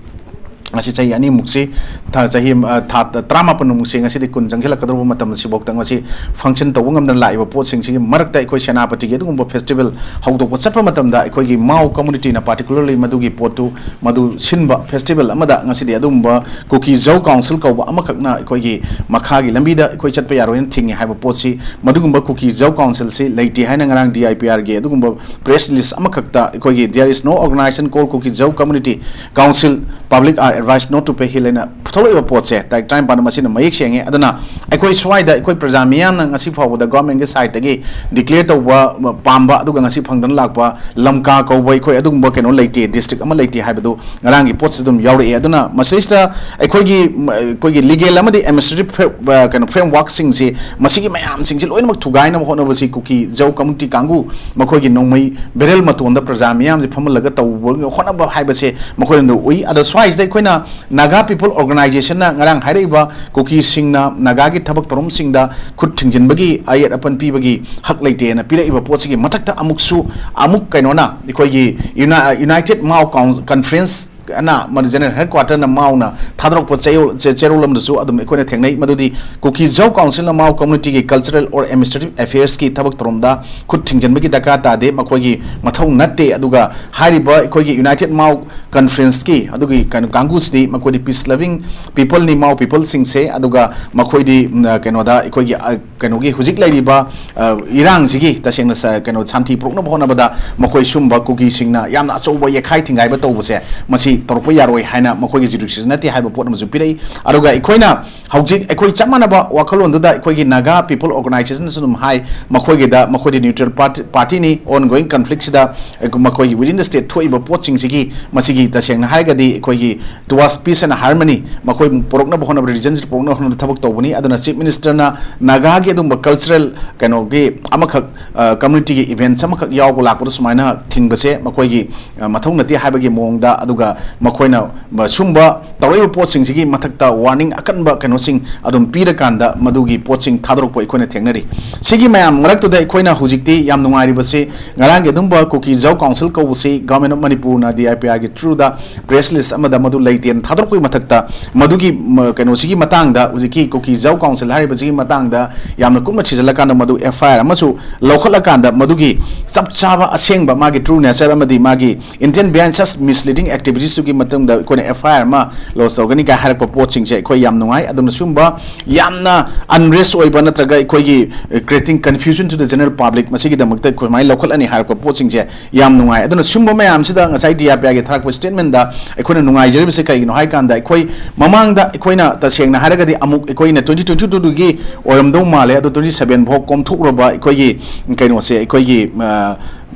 ꯉꯁꯤ ꯆꯍꯤ ꯑꯅꯤꯃꯨꯛꯁꯤ, ꯊꯥ, ꯆꯍꯤ, ꯑ, ꯊꯥ ꯇꯔꯥꯃꯥꯄꯟꯃꯨꯛꯁꯤ, ꯉꯁꯤꯗꯤ ꯀꯨꯟ ꯆꯪꯁꯤꯜꯂꯛꯀꯗꯧꯔꯕ ꯃꯇꯝ ꯑꯁꯤꯐꯥꯎꯗ ꯉꯁꯤ function ꯇꯧꯕ ꯉꯝꯗꯅ ꯂꯥꯛꯏꯕ ꯄꯣꯠꯁꯤꯡꯁꯤꯒꯤ ꯃꯔꯛꯇ ꯑꯩꯈꯣꯏ ꯁꯦꯅꯥꯄꯇꯤꯒꯤ ꯑꯗꯨꯒꯨꯝꯕ festival ꯍꯧꯗꯣꯛꯄ ꯆꯠꯄ ꯃꯇꯝꯗ ꯑꯩꯈꯣꯏꯒꯤ Mao communityꯅ particularly ꯃꯗꯨꯒꯤ ꯄꯣꯠꯇꯨ, ꯃꯗꯨ ꯁꯤꯟꯕ festival ꯑꯃꯗ ꯉꯁꯤꯗꯤ ꯑꯗꯨꯒꯨꯝꯕ ꯀꯨꯀꯤ ꯖꯧ ꯀꯥꯎꯟꯁꯤꯜ ꯀꯧꯕ ꯑꯃꯈꯛꯅ ꯑꯩꯈꯣꯏꯒꯤ ꯃꯈꯥꯒꯤ ꯂꯝꯕꯤꯗ ꯑꯩꯈꯣꯏ ꯆꯠꯄ ꯌꯥꯔꯣꯏꯅ ꯊꯤꯡꯉꯤ ꯍꯥꯏꯕ ꯄꯣꯠꯁꯤ, ꯃꯗꯨꯒꯨꯝꯕ ꯀꯨꯀꯤ ꯖꯧ ꯀꯥꯎꯟꯁꯤꯜꯁꯤ ꯂꯩꯇꯦ ꯍꯥꯏꯅ ꯉꯔꯥꯡ D I P Rꯒꯤ ꯑꯗꯨꯒꯨꯝꯕ press release ꯑꯃꯈꯛꯇ ꯑꯩꯈꯣꯏꯒꯤ There is no organization called Kuki Zo Community Council, public are advised not to pay hill ꯍꯥꯏꯅ ꯊꯣꯛꯂꯛꯏꯕ ꯄꯣꯠꯁꯦ ꯇꯥꯔꯤꯛ ꯇꯔꯥꯅꯤꯄꯥꯟꯗ ꯃꯁꯤꯅ ꯃꯌꯦꯛ ꯁꯦꯡꯉꯦ꯫ ꯑꯗꯨꯅ ꯑꯩꯈꯣꯏ ꯁ꯭ꯋꯥꯏꯗ ꯑꯩꯈꯣꯏ ꯄ꯭ꯔꯖꯥ ꯃꯤꯌꯥꯝꯅ ꯉꯁꯤ ꯐꯥꯎꯕꯗ ꯒꯣꯔꯃꯦꯟꯒꯤ ꯁꯥꯏꯠꯇꯒꯤ ꯗꯤꯀ꯭ꯂꯦꯌꯔ ꯇꯧꯕ ꯄꯥꯝꯕ, ꯑꯗꯨꯒ ꯉꯁꯤ ꯐꯪꯗꯅ ꯂꯥꯛꯄ ꯂꯝꯀꯥ ꯀꯧꯕ ꯑꯩꯈꯣꯏ ꯑꯗꯨꯒꯨꯝꯕ ꯀꯩꯅꯣ ꯂꯩꯇꯦ, ꯗꯤꯁꯇ꯭ꯔꯤꯛ ꯑꯃ ꯂꯩꯇꯦ ꯍꯥꯏꯕꯗꯨ ꯉꯔꯥꯡꯒꯤ ꯄꯣꯠꯁꯤꯗ ꯑꯗꯨꯝ ꯌꯥꯎꯔꯛꯑꯦ꯫ ꯑꯗꯨꯅ ꯃꯁꯤꯗꯩꯁꯤꯗ ꯑꯩꯈꯣꯏꯒꯤ, ꯑꯩꯈꯣꯏꯒꯤ ꯂꯤꯒꯦꯜ ꯑꯃꯗꯤ ꯑꯦꯗꯃꯤꯅꯤꯁꯇ꯭ꯔꯦꯇꯤꯚ ꯀꯩꯅꯣ ꯐ꯭ꯔꯦꯝꯋꯥꯔꯛꯁꯤꯡꯁꯤ, ꯃꯁꯤꯒꯤ ꯃꯌꯥꯝꯁꯤꯡꯁꯤ ꯂꯣꯏꯅꯃꯛ ꯊꯨꯒꯥꯏꯅꯕ ꯍꯣꯠꯅꯕꯁꯤ ꯀꯨꯀꯤ ꯖꯧ ꯀꯝꯃꯨꯅꯤꯇꯤ ꯀꯥꯡꯕꯨ ꯃꯈꯣꯏꯒꯤ ꯅꯣꯡꯃꯩ ꯕꯦꯔꯦꯜ ꯃꯇꯣꯟꯗ ꯄ꯭ꯔꯖꯥ ꯃꯤꯌꯥꯝꯁꯤ ꯐꯝꯍꯜꯂꯒ ꯇꯧꯕ ꯍꯣꯠꯅꯕ ꯍꯥꯏꯕꯁꯦ ꯃꯈꯣꯏꯔꯣꯝꯗ ꯎꯏ꯫ ꯑꯗꯣ ꯁ꯭ꯋꯥꯏꯁꯤꯗ ꯑꯩꯈꯣꯏꯅ ꯅꯥꯒꯥ ꯄꯤꯄꯜ ꯑꯣꯔꯒꯅꯥꯏꯖꯦꯁꯟꯅ ꯉꯔꯥꯡ ꯍꯥꯏꯔꯛꯏꯕ ꯀꯨꯀꯤꯁꯤꯡꯅ ꯅꯥꯒꯥꯒꯤ ꯊꯕꯛ ꯊꯧꯔꯝꯁꯤꯡꯗ ꯈꯨꯠ ꯊꯤꯡꯖꯤꯟꯕꯒꯤ ꯑꯌꯦꯠ ꯑꯄꯟ ꯄꯤꯕꯒꯤ ꯍꯛ ꯂꯩꯇꯦꯅ ꯄꯤꯔꯛꯏꯕ ꯄꯣꯠꯁꯤꯒꯤ ꯃꯊꯛꯇ ꯑꯃꯨꯛꯁꯨ ꯑꯃꯨꯛ ꯀꯩꯅꯣꯅ ꯑꯩꯈꯣꯏꯒꯤ ꯌꯨꯅꯥ-, ꯌꯨꯅꯥꯏꯇꯦꯠ ꯃꯥꯎ ꯀꯥꯎꯟ-, ꯀꯟꯐ꯭ꯔꯦꯟꯁ ꯑꯅ ꯃꯗꯨ ꯖꯦꯅꯔꯦꯜ ꯍꯦꯗꯀ꯭ꯋꯥꯇꯔꯅ ꯃꯥꯎꯅ ꯊꯥꯗꯣꯔꯛꯄ ꯆꯦꯔꯣꯜ-, ꯆꯦ-, ꯆꯦꯔꯣꯜ ꯑꯃꯗꯁꯨ ꯑꯗꯨꯝ ꯑꯩꯈꯣꯏꯅ ꯊꯦꯡꯅꯩ꯫ ꯃꯗꯨꯗꯤ ꯀꯨꯀꯤ ꯖꯧ ꯀꯥꯎꯟꯁꯤꯜꯅ ꯃꯥꯎ ꯀꯝꯃꯨꯅꯤꯇꯤꯒꯤ ꯀꯜꯆꯔꯦꯜ ꯑꯣꯔ ꯑꯦꯗꯃꯤꯅꯤꯁꯇ꯭ꯔꯦꯇꯤꯚ ꯑꯦꯐꯤꯌꯔꯁꯀꯤ ꯊꯕꯛ ꯊꯧꯔꯝꯗ ꯈꯨꯠ ꯊꯤꯡꯖꯤꯟꯕꯒꯤ ꯗꯔꯀꯥꯔ ꯇꯥꯗꯦ, ꯃꯈꯣꯏꯒꯤ ꯃꯊꯧ ꯅꯠꯇꯦ꯫ ꯑꯗꯨꯒ ꯍꯥꯏꯔꯤꯕ ꯑꯩꯈꯣꯏꯒꯤ ꯌꯨꯅꯥꯏꯇꯦꯠ ꯃꯥꯎ ꯀꯟꯐ꯭ꯔꯦꯟꯁꯀꯤ ꯑꯗꯨꯒꯤ ꯀꯩꯅꯣ ꯀꯥꯡꯕꯨꯁꯤꯗꯤ ꯃꯈꯣꯏꯗꯤ ꯄꯤꯁ ꯂꯚꯤꯡ ꯄꯤꯄꯜꯅꯤ, ꯃꯥꯎ ꯄꯤꯄꯜꯁꯤꯡꯁꯦ꯫ ꯑꯗꯨꯒ ꯃꯈꯣꯏꯗꯤ, ꯎꯝ, ꯀꯩꯅꯣꯗ ꯑꯩꯈꯣꯏꯒꯤ, ꯑ, ꯀꯩꯅꯣꯒꯤ ꯍꯧꯖꯤꯛ ꯂꯩꯔꯤꯕ, ꯑ, ꯏꯔꯥꯡꯁꯤꯒꯤ ꯇꯁꯦꯡꯅ ꯁ-, ꯀꯩꯅꯣ ꯁꯥꯟꯇꯤ ꯄꯨꯔꯛꯅꯕ ꯍꯣꯠꯅꯕꯗ ꯃꯈꯣꯏ ꯁꯨꯝꯕ ꯀꯨꯀꯤꯁꯤꯡꯅ ꯌꯥꯝꯅ ꯑꯆꯧꯕ ꯌꯦꯛꯈꯥꯏ ꯊꯤꯡꯒꯥꯏꯕ ꯇꯧꯕꯁꯦ ꯃꯁꯤ ꯇꯧꯔꯛꯄ ꯌꯥꯔꯣꯏ ꯍꯥꯏꯅ ꯃꯈꯣꯏꯒꯤ ꯖꯨꯔꯤꯁꯗꯤꯛꯁꯟ ꯅꯠꯇꯦ ꯍꯥꯏꯕ ꯄꯣꯠ ꯑꯃꯁꯨ ꯄꯤꯔꯛꯏ꯫ ꯑꯗꯨꯒ ꯑꯩꯈꯣꯏꯅ ꯍꯧꯖꯤꯛ ꯑꯩꯈꯣꯏ ꯆꯞ ꯃꯥꯟꯅꯕ ꯋꯥꯈꯜꯂꯣꯟꯗꯨꯗ ꯑꯩꯈꯣꯏꯒꯤ ꯅꯥꯒꯥ ꯄꯤꯄꯜ ꯑꯣꯔꯒꯅꯥꯏꯖꯦꯁꯟꯅꯁꯨ ꯑꯗꯨꯝ ꯍꯥꯏ, ꯃꯈꯣꯏꯒꯤꯗ ꯃꯈꯣꯏꯗꯤ ꯅ꯭ꯌꯨꯇ꯭ꯔꯦꯜ ꯄꯥꯔꯇꯤ, ꯄꯥꯔꯇꯤꯅꯤ, ꯑꯣꯟ ꯒꯣꯋꯤꯡ ꯀꯟꯐ꯭ꯂꯤꯛꯁꯤꯗ ꯃꯈꯣꯏꯒꯤ ꯋꯤꯗꯤꯟ ꯗ ꯁ꯭ꯇꯦꯠ ꯊꯣꯛꯏꯕ ꯄꯣꯠꯁꯤꯡꯁꯤꯒꯤ ꯃꯁꯤꯒꯤ ꯇꯁꯦꯡꯅ ꯍꯥꯏꯔꯒꯗꯤ ꯑꯩꯈꯣꯏꯒꯤ Towards Peace and Harmony, ꯃꯈꯣꯏ ꯄꯨꯔꯛꯅꯕ ꯍꯣꯠꯅꯕ, ꯔꯤꯖꯟꯁꯤꯗ ꯄꯨꯔꯛꯅꯕ ꯍꯣꯠꯅꯕꯗ ꯊꯕꯛ ꯇꯧꯕꯅꯤ꯫ ꯑꯗꯨꯅ ꯆꯤꯐ ꯃꯤꯅꯤꯁꯇꯔꯅ ꯅꯥꯒꯥꯒꯤ ꯑꯗꯨꯒꯨꯝꯕ ꯀꯜꯆꯔꯦꯜ ꯀꯩꯅꯣꯒꯤ ꯑꯃꯈꯛ, ꯑ, ꯀꯝꯃ꯭ꯌꯨꯅꯤꯇꯤꯒꯤ ꯏꯚꯦꯟꯠꯁ ꯑꯃꯈꯛ ꯌꯥꯎꯕ ꯂꯥꯛꯄꯗ ꯁꯨꯃꯥꯏꯅ ꯊꯤꯡꯕꯁꯦ ꯃꯈꯣꯏꯒꯤ, ꯑ, ꯃꯊꯧ ꯅꯠꯇꯦ ꯍꯥꯏꯕꯒꯤ ꯃꯑꯣꯡꯗ, ꯑꯗꯨꯒ ꯃꯈꯣꯏꯅ, ꯃ-, ꯁꯨꯝꯕ ꯇꯧꯔꯛꯏꯕ ꯄꯣꯠꯁꯤꯡꯁꯤꯒꯤ ꯃꯊꯛꯇ ꯋꯥꯔꯅꯤꯡ ꯑꯀꯟꯕ ꯀꯩꯅꯣꯁꯤꯡ ꯑꯗꯨꯝ ꯄꯤꯔꯀꯥꯟꯗ ꯃꯗꯨꯒꯤ ꯄꯣꯠꯁꯤꯡ ꯊꯥꯗꯣꯔꯛꯄ ꯑꯩꯈꯣꯏꯅ ꯊꯦꯡꯅꯔꯤ꯫ ꯁꯤꯒꯤ ꯃꯌꯥꯝ ꯃꯔꯛꯇꯨꯗ ꯑꯩꯈꯣꯏꯅ ꯍꯧꯖꯤꯛꯇꯤ ꯌꯥꯝ ꯅꯨꯡꯉꯥꯏꯔꯤꯕꯁꯤ, ꯉꯔꯥꯡꯒꯤ ꯑꯗꯨꯝꯕ ꯀꯨꯀꯤ ꯖꯧ ꯀꯥꯎꯟꯁꯤꯜ ꯀꯧꯕꯁꯤ Government of ꯃꯅꯤꯄꯨꯔꯅ D I P Rꯒꯤ through the press list ꯑꯃꯗ ꯃꯗꯨ ꯂꯩꯇꯦꯅ ꯊꯥꯗꯣꯔꯛꯄꯒꯤ ꯃꯊꯛꯇ, ꯃꯗꯨꯒꯤ ꯃ-, ꯀꯩꯅꯣꯁꯤꯒꯤ ꯃꯇꯥꯡꯗ, ꯍꯧꯖꯤꯛꯀꯤ ꯀꯨꯀꯤ ꯖꯧ ꯀꯥꯎꯟꯁꯤꯜ ꯍꯥꯏꯔꯤꯕꯁꯤꯒꯤ ꯃꯇꯥꯡꯗ ꯌꯥꯝꯅ ꯀꯨꯞꯅ ꯊꯤꯖꯤꯜꯂꯀꯥꯟꯗ ꯃꯗꯨ F I R ꯑꯃꯁꯨ ꯂꯧꯈꯠꯂꯀꯥꯟꯗ ꯃꯗꯨꯒꯤ ꯆꯞ ꯆꯥꯕ ꯑꯁꯦꯡꯕ ꯃꯥꯒꯤ true nature ꯑꯃꯗꯤ ꯃꯥꯒꯤ intent behind such misleading activities ꯁꯤꯒꯤ ꯃꯇꯨꯡꯗ ꯑꯩꯈꯣꯏꯅ F I R ꯑꯃ lodge ꯇꯧꯒꯅꯤ ꯀꯥꯏ ꯍꯥꯏꯔꯛꯄ ꯄꯣꯠꯁꯤꯡꯁꯦ ꯑꯩꯈꯣꯏ ꯌꯥꯝ ꯅꯨꯡꯉꯥꯏ꯫ ꯑꯗꯨꯅ ꯁꯤꯒꯨꯝꯕ ꯌꯥꯝꯅ unrest ꯑꯣꯏꯕ ꯅꯠꯇ꯭ꯔꯒ ꯑꯩꯈꯣꯏꯒꯤ, uh, creating confusion to the general public, ꯃꯁꯤꯒꯤꯗꯃꯛꯇ ꯑꯩꯈꯣꯏ ꯁꯨꯃꯥꯏꯅ ꯂꯧꯈꯠꯂꯅꯤ ꯍꯥꯏꯔꯛꯄ ꯄꯣꯠꯁꯤꯡꯁꯦ ꯌꯥꯝ ꯅꯨꯡꯉꯥꯏ꯫ ꯑꯗꯨꯅ ꯁꯤꯒꯨꯝꯕ ꯃꯌꯥꯝꯁꯤꯗ ꯉꯁꯥꯏ D R P I ꯒꯤ ꯊꯥꯔꯛꯄ statement ꯗ ꯑꯩꯈꯣꯏꯅ ꯅꯨꯡꯉꯥꯏꯖꯔꯤꯕꯁꯦ ꯀꯩꯒꯤꯅꯣ ꯍꯥꯏ ꯀꯥꯟꯗ, ꯑꯩꯈꯣꯏ ꯃꯃꯥꯡꯗ ꯑꯩꯈꯣꯏꯅ ꯇꯁꯦꯡꯅ ꯍꯥꯏꯔꯒꯗꯤ ꯑꯃꯨꯛ ꯑꯩꯈꯣꯏꯅ twenty twenty-two ꯗꯨꯒꯤ ꯑꯣꯏꯔꯝꯗꯧ ꯃꯥꯜꯂꯦ, ꯑꯗꯣ twenty seven ꯐꯥꯎ ꯀꯣꯝꯊꯣꯛꯎꯔꯕ ꯑꯩꯈꯣꯏꯒꯤ ꯀꯩꯅꯣꯁꯦ, ꯑꯩꯈꯣꯏꯒꯤ, ꯑ,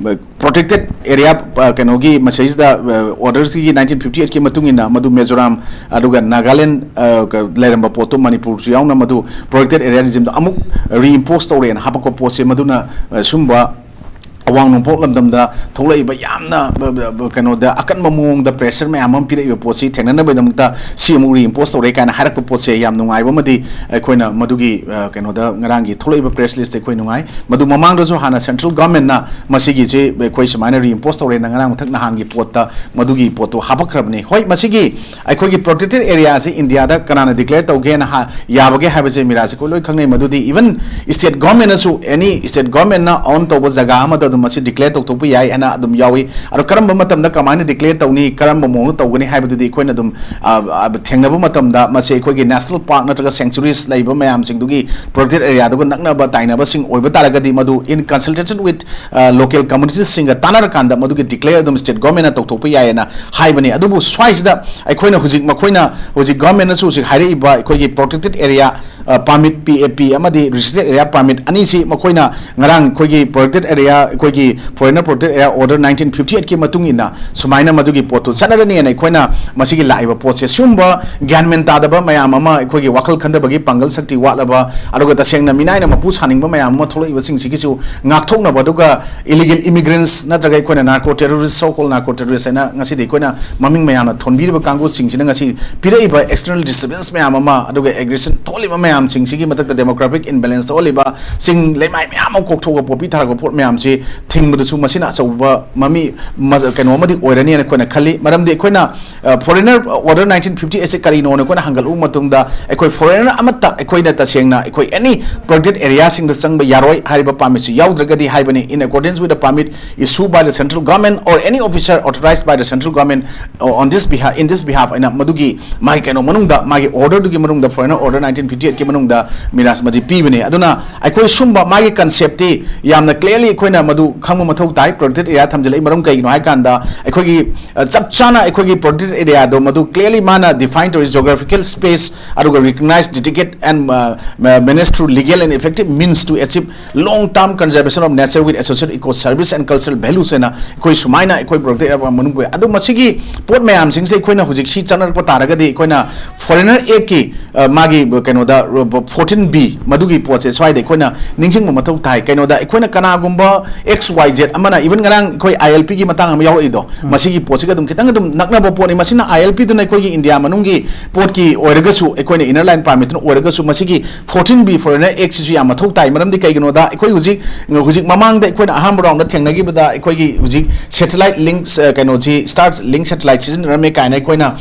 protected area, ꯑ, ꯀꯩꯅꯣꯒꯤ ꯃꯁꯤꯗꯩꯁꯤꯗ, ꯑ, order ꯁꯤꯒꯤ nineteen fifty eight ꯀꯤ ꯃꯇꯨꯡ ꯏꯟꯅ ꯃꯗꯨ ꯃꯤꯖꯣꯔꯥꯝ ꯑꯗꯨꯒ ꯅꯥꯒꯥꯂꯦꯟ, ꯑ, ꯀ-, ꯂꯩꯔꯝꯕ ꯄꯣꯠꯇꯨ ꯃꯅꯤꯄꯨꯔꯁꯨ ꯌꯥꯎꯅ ꯃꯗꯨ protected area regime ꯗ ꯑꯃꯨꯛ reinforce ꯇꯧꯔꯦꯅ ꯍꯥꯄꯛꯄ ꯄꯣꯠꯁꯦ, ꯃꯗꯨꯅ, ꯑ, ꯁꯨꯝꯕ ꯑꯋꯥꯡ ꯅꯣꯡꯄꯣꯛ ꯂꯝꯗꯝꯗ ꯊꯣꯛꯂꯛꯏꯕ ꯌꯥꯝꯅ, ꯕ-, ꯕ-, ꯕ-, ꯀꯩꯅꯣꯗ ꯑꯀꯟꯕ ꯃꯑꯣꯡꯗ pressure ꯃꯌꯥꯝ ꯑꯃ ꯄꯤꯔꯛꯏꯕ ꯄꯣꯠꯁꯤ ꯊꯦꯡꯅꯅꯕꯒꯤꯗꯃꯛꯇ ꯁꯤ ꯑꯃꯨꯛ reinforce ꯇꯧꯔꯦ ꯀꯥꯏꯅ ꯍꯥꯏꯔꯛꯄ ꯄꯣꯠꯁꯦ ꯌꯥꯝ ꯅꯨꯡꯉꯥꯏꯕ ꯑꯃꯗꯤ ꯑꯩꯈꯣꯏꯅ ꯃꯗꯨꯒꯤ, ꯑ, ꯀꯩꯅꯣꯗ ꯉꯔꯥꯡꯒꯤ ꯊꯣꯛꯂꯛꯏꯕ press list ꯇ ꯑꯩꯈꯣꯏ ꯅꯨꯡꯉꯥꯏ꯫ ꯃꯗꯨ ꯃꯃꯥꯡꯗꯁꯨ ꯍꯥꯟꯅ central government ꯅ ꯃꯁꯤꯒꯤꯁꯤ ꯑꯩꯈꯣꯏ ꯁꯨꯃꯥꯏꯅ reinforce ꯇꯧꯔꯦꯅ ꯉꯔꯥꯡ ꯃꯊꯛ ꯅꯍꯥꯟꯒꯤ ꯄꯣꯠꯇ ꯃꯗꯨꯒꯤ ꯄꯣꯠꯇꯨ ꯍꯥꯄꯛꯈ꯭ꯔꯕꯅꯤ꯫ ꯍꯣꯏ, ꯃꯁꯤꯒꯤ ꯑꯩꯈꯣꯏꯒꯤ protected area ꯁꯤ ꯏꯟꯗꯤꯌꯥꯗ ꯀꯅꯥꯅ declare ꯇꯧꯒꯦꯅ ꯍꯥ-, ꯌꯥꯕꯒꯦ ꯍꯥꯏꯕꯁꯦ ꯃꯤꯔꯥꯁꯦ ꯑꯩꯈꯣꯏ ꯂꯣꯏ ꯈꯪꯅꯩ꯫ ꯃꯗꯨꯗꯤ even state government ꯅꯁꯨ, any state government ꯅ own ꯇꯧꯕ ꯖꯒꯥ ꯑꯃꯗ ꯑꯗꯨꯝ ꯃꯁꯤ declare ꯇꯧꯊꯣꯛꯄ ꯌꯥꯏ ꯍꯥꯏꯅ ꯑꯗꯨꯝ ꯌꯥꯎꯏ꯫ ꯑꯗꯣ ꯀꯔꯝꯕ ꯃꯇꯝꯗ ꯀꯃꯥꯏꯅ declare ꯇꯧꯅꯤ, ꯀꯔꯝꯕ ꯃꯑꯣꯡꯗ ꯇꯧꯒꯅꯤ ꯍꯥꯏꯕꯗꯨꯗꯤ ꯑꯩꯈꯣꯏꯅ ꯑꯗꯨꯝ, ꯑ, ꯑ, ꯊꯦꯡꯅꯕ ꯃꯇꯝꯗ ꯃꯁꯤ ꯑꯩꯈꯣꯏꯒꯤ national park ꯅꯠꯇ꯭ꯔꯒ sanctuaries ꯂꯩꯕ ꯃꯌꯥꯝꯁꯤꯡꯗꯨꯒꯤ protected area ꯗꯨꯒ ꯅꯛꯅꯕ ꯇꯥꯏꯅꯕꯁꯤꯡ ꯑꯣꯏꯕ ꯇꯥꯔꯒꯗꯤ ꯃꯗꯨ in consultation with, ꯑ, local communities ꯁꯤꯡꯒ ꯇꯥꯟꯅꯔꯀꯥꯟꯗ ꯃꯗꯨꯒꯤ declare ꯑꯗꯨꯝ state government ꯅ ꯇꯧꯊꯣꯛꯄ ꯌꯥꯏꯌꯦꯅ ꯍꯥꯏꯕꯅꯤ꯫ ꯑꯗꯨꯕꯨ ꯁ꯭ꯋꯥꯏꯁꯤꯗ ꯑꯩꯈꯣꯏꯅ ꯍꯧꯖꯤꯛ, ꯃꯈꯣꯏꯅ ꯍꯧꯖꯤꯛ government ꯅꯁꯨ ꯍꯧꯖꯤꯛ ꯍꯥꯏꯔꯛꯏꯕ ꯑꯩꯈꯣꯏꯒꯤ protected area, ꯑ, permit, P A P ꯑꯃꯗꯤ restricted area permit ꯑꯅꯤꯁꯤ ꯃꯈꯣꯏꯅ ꯉꯔꯥꯡ ꯑꯩꯈꯣꯏꯒꯤ protected area, ꯑꯩꯈꯣꯏꯒꯤ foreigner protected area order nineteen fifty eight ꯀꯤ ꯃꯇꯨꯡ ꯏꯟꯅ ꯁꯨꯃꯥꯏꯅ ꯃꯗꯨꯒꯤ ꯄꯣꯠꯇꯨ ꯆꯠꯅꯔꯅꯤꯅ ꯑꯩꯈꯣꯏꯅ ꯃꯁꯤꯒꯤ ꯂꯥꯛꯏꯕ ꯄꯣꯠꯁꯦ, ꯁꯤꯒꯨꯝꯕ ꯒ꯭ꯌꯥꯟ ꯃꯦꯟ ꯇꯥꯗꯕ ꯃꯌꯥꯝ ꯑꯃ, ꯑꯩꯈꯣꯏꯒꯤ ꯋꯥꯈꯜ ꯈꯟꯗꯕꯒꯤ ꯄꯥꯡꯒꯜ ꯁꯛꯇꯤ ꯋꯥꯠꯂꯕ, ꯑꯗꯨꯒ ꯇꯁꯦꯡꯅ ꯃꯤꯅꯥꯏꯅ ꯃꯄꯨ ꯁꯥꯅꯤꯡꯕ ꯃꯌꯥꯝ ꯑꯃ ꯊꯣꯛꯂꯛꯏꯕꯁꯤꯡꯁꯤꯒꯤꯁꯨ ꯉꯥꯛꯊꯣꯛꯅꯕ, ꯑꯗꯨꯒ illegal immigrants ꯅꯠꯇ꯭ꯔꯒ ꯑꯩꯈꯣꯏꯅ narco terrorist, so called narco terrorist ꯍꯥꯏꯅ ꯉꯁꯤꯗꯤ ꯑꯩꯈꯣꯏꯅ ꯃꯃꯤꯡ ꯃꯌꯥꯝꯅ ꯊꯣꯟꯕꯤꯔꯤꯕ ꯀꯥꯡꯕꯨꯁꯤꯡꯁꯤꯅ ꯉꯁꯤ ꯄꯤꯔꯛꯏꯕ external disturbance ꯃꯌꯥꯝ ꯑꯃ, ꯑꯗꯨꯒ aggression ꯊꯣꯛꯍꯜꯂꯤꯕ ꯃꯌꯥꯝꯁꯤꯡꯁꯤꯒꯤ ꯃꯊꯛꯇ demographic imbalance ꯊꯣꯛꯍꯜꯂꯤꯕ, ꯆꯤꯡ ꯂꯩꯃꯥꯏ ꯃꯌꯥꯝ ꯑꯃ ꯀꯣꯛꯊꯣꯛꯑꯒ ꯄꯣꯄꯤ ꯊꯥꯔꯛꯄ ꯄꯣꯠ ꯃꯌꯥꯝꯁꯤ ꯊꯤꯡꯕꯗꯁꯨ ꯃꯁꯤꯅ ꯑꯆꯧꯕ ꯃꯃꯤ ꯀꯩꯅꯣ ꯑꯃꯗꯤ ꯑꯣꯏꯔꯅꯤꯅ ꯑꯩꯈꯣꯏꯅ ꯈꯜꯂꯤ꯫ ꯃꯔꯝꯗꯤ ꯑꯩꯈꯣꯏꯅ foreigner order nineteen fifty eight ꯁꯦ ꯀꯔꯤꯅꯣꯅ ꯑꯩꯈꯣꯏꯅ ꯍꯪꯒꯠꯂꯨꯕ ꯃꯇꯝꯗ, ꯑꯩꯈꯣꯏ foreigner ꯑꯃꯠꯇ ꯑꯩꯈꯣꯏꯅ ꯇꯁꯦꯡꯅ ꯑꯩꯈꯣꯏ any protected area ꯁꯤꯡꯗ ꯆꯪꯕ ꯌꯥꯔꯣꯏ ꯍꯥꯏꯔꯤꯕ permit ꯁꯤ ꯌꯥꯎꯗ꯭ꯔꯒꯗꯤ ꯍꯥꯏꯕꯅꯤ, in accordance with the permit issued by the central government or any officer authorized by the central government on this behalf, in this behalf ꯍꯥꯏꯅ ꯃꯗꯨꯒꯤ ꯃꯥꯒꯤ ꯀꯩꯅꯣ ꯃꯅꯨꯡꯗ, ꯃꯥꯒꯤ order ꯗꯨꯒꯤ ꯃꯅꯨꯡꯗ, foreigner order nineteen fifty eight ꯀꯤ ꯃꯅꯨꯡꯗ ꯃꯤꯔꯥꯖ ꯃꯁꯤ ꯄꯤꯕꯅꯦ꯫ ꯑꯗꯨꯅ ꯑꯩꯈꯣꯏ ꯁꯨꯝꯕ ꯃꯥꯒꯤ concept ꯇꯤ ꯌꯥꯝꯅ clearly ꯑꯩꯈꯣꯏꯅ ꯃꯗꯨ ꯈꯪꯕ ꯃꯊꯧ ꯇꯥꯏ꯫ Protected area ꯊꯝꯖꯤꯜꯂꯛꯏ ꯃꯔꯝ ꯀꯩꯒꯤꯅꯣ ꯍꯥꯏ ꯀꯥꯟꯗ, ꯑꯩꯈꯣꯏꯒꯤ ꯆꯞ ꯆꯥꯅ ꯑꯩꯈꯣꯏꯒꯤ protected area ꯗꯣ ꯃꯗꯨ clearly ꯃꯥꯅ define ꯇꯧꯔꯤ, geographical space, ꯑꯗꯨꯒ recognized, dedicated and managed through legal and effective means to achieve long term conservation of nature with associated eco service and cultural values ꯍꯥꯏꯅ ꯑꯩꯈꯣꯏ ꯁꯨꯃꯥꯏꯅ ꯑꯩꯈꯣꯏ protected area ꯃꯅꯨꯡ ꯑꯗꯨ ꯃꯁꯤꯒꯤ ꯄꯣꯠ ꯃꯌꯥꯝꯁꯤꯡꯁꯦ ꯑꯩꯈꯣꯏꯅ ꯍꯧꯖꯤꯛ ꯁꯤ ꯆꯠꯅꯔꯛꯄ ꯇꯥꯔꯒꯗꯤ, ꯑꯩꯈꯣꯏꯅ foreigner act ꯀꯤ ꯃꯥꯒꯤ ꯀꯩꯅꯣꯗ fourteen B ꯃꯗꯨꯒꯤ ꯄꯣꯠꯁꯦ ꯁ꯭ꯋꯥꯏꯗ ꯑꯩꯈꯣꯏꯅ ꯅꯤꯡꯁꯤꯡꯕ ꯃꯊꯧ ꯇꯥꯏ꯫ ꯀꯩꯅꯣꯗ ꯑꯩꯈꯣꯏꯅ ꯀꯅꯥꯒꯨꯝꯕ X Y Z ꯑꯃꯅ, even ꯉꯔꯥꯡ ꯑꯩꯈꯣꯏ I L P ꯒꯤ ꯃꯇꯥꯡ ꯑꯃ ꯌꯥꯎꯔꯛꯏꯗꯣ, ꯃꯁꯤꯒꯤ ꯄꯣꯠꯁꯤꯒ ꯑꯗꯨꯝ ꯈꯤꯇꯪ ꯑꯗꯨꯝ ꯅꯛꯅꯕ ꯄꯣꯠꯅꯤ꯫ ꯃꯁꯤꯅ I L P ꯗꯨꯅ ꯑꯩꯈꯣꯏꯒꯤ ꯏꯟꯗꯤꯌꯥ ꯃꯅꯨꯡꯒꯤ ꯄꯣꯠꯀꯤ ꯑꯣꯏꯔꯒꯁꯨ, ꯑꯩꯈꯣꯏꯅ inner line permit ꯇꯨꯅ ꯑꯣꯏꯔꯒꯁꯨ, ꯃꯁꯤꯒꯤ fourteen B foreigner act ꯁꯤꯁꯨ ꯌꯥꯝ ꯃꯊꯧ ꯇꯥꯏ꯫ ꯃꯔꯝꯗꯤ ꯀꯩꯒꯤꯅꯣꯗ, ꯑꯩꯈꯣꯏ ꯍꯧꯖꯤꯛ ꯍꯧꯖꯤꯛ ꯃꯃꯥꯡꯗ ꯑꯩꯈꯣꯏꯅ ꯑꯍꯥꯟꯕ round ꯗ ꯊꯦꯡꯅꯈꯤꯕꯗ, ꯑꯩꯈꯣꯏꯒꯤ ꯍꯧꯖꯤꯛ satellite link, ꯀꯩꯅꯣꯁꯤ, Starlink satellite ꯁꯤꯖꯤꯟꯅꯔꯝꯃꯦ ꯀꯥꯏꯅ ꯑꯩꯈꯣꯏꯅ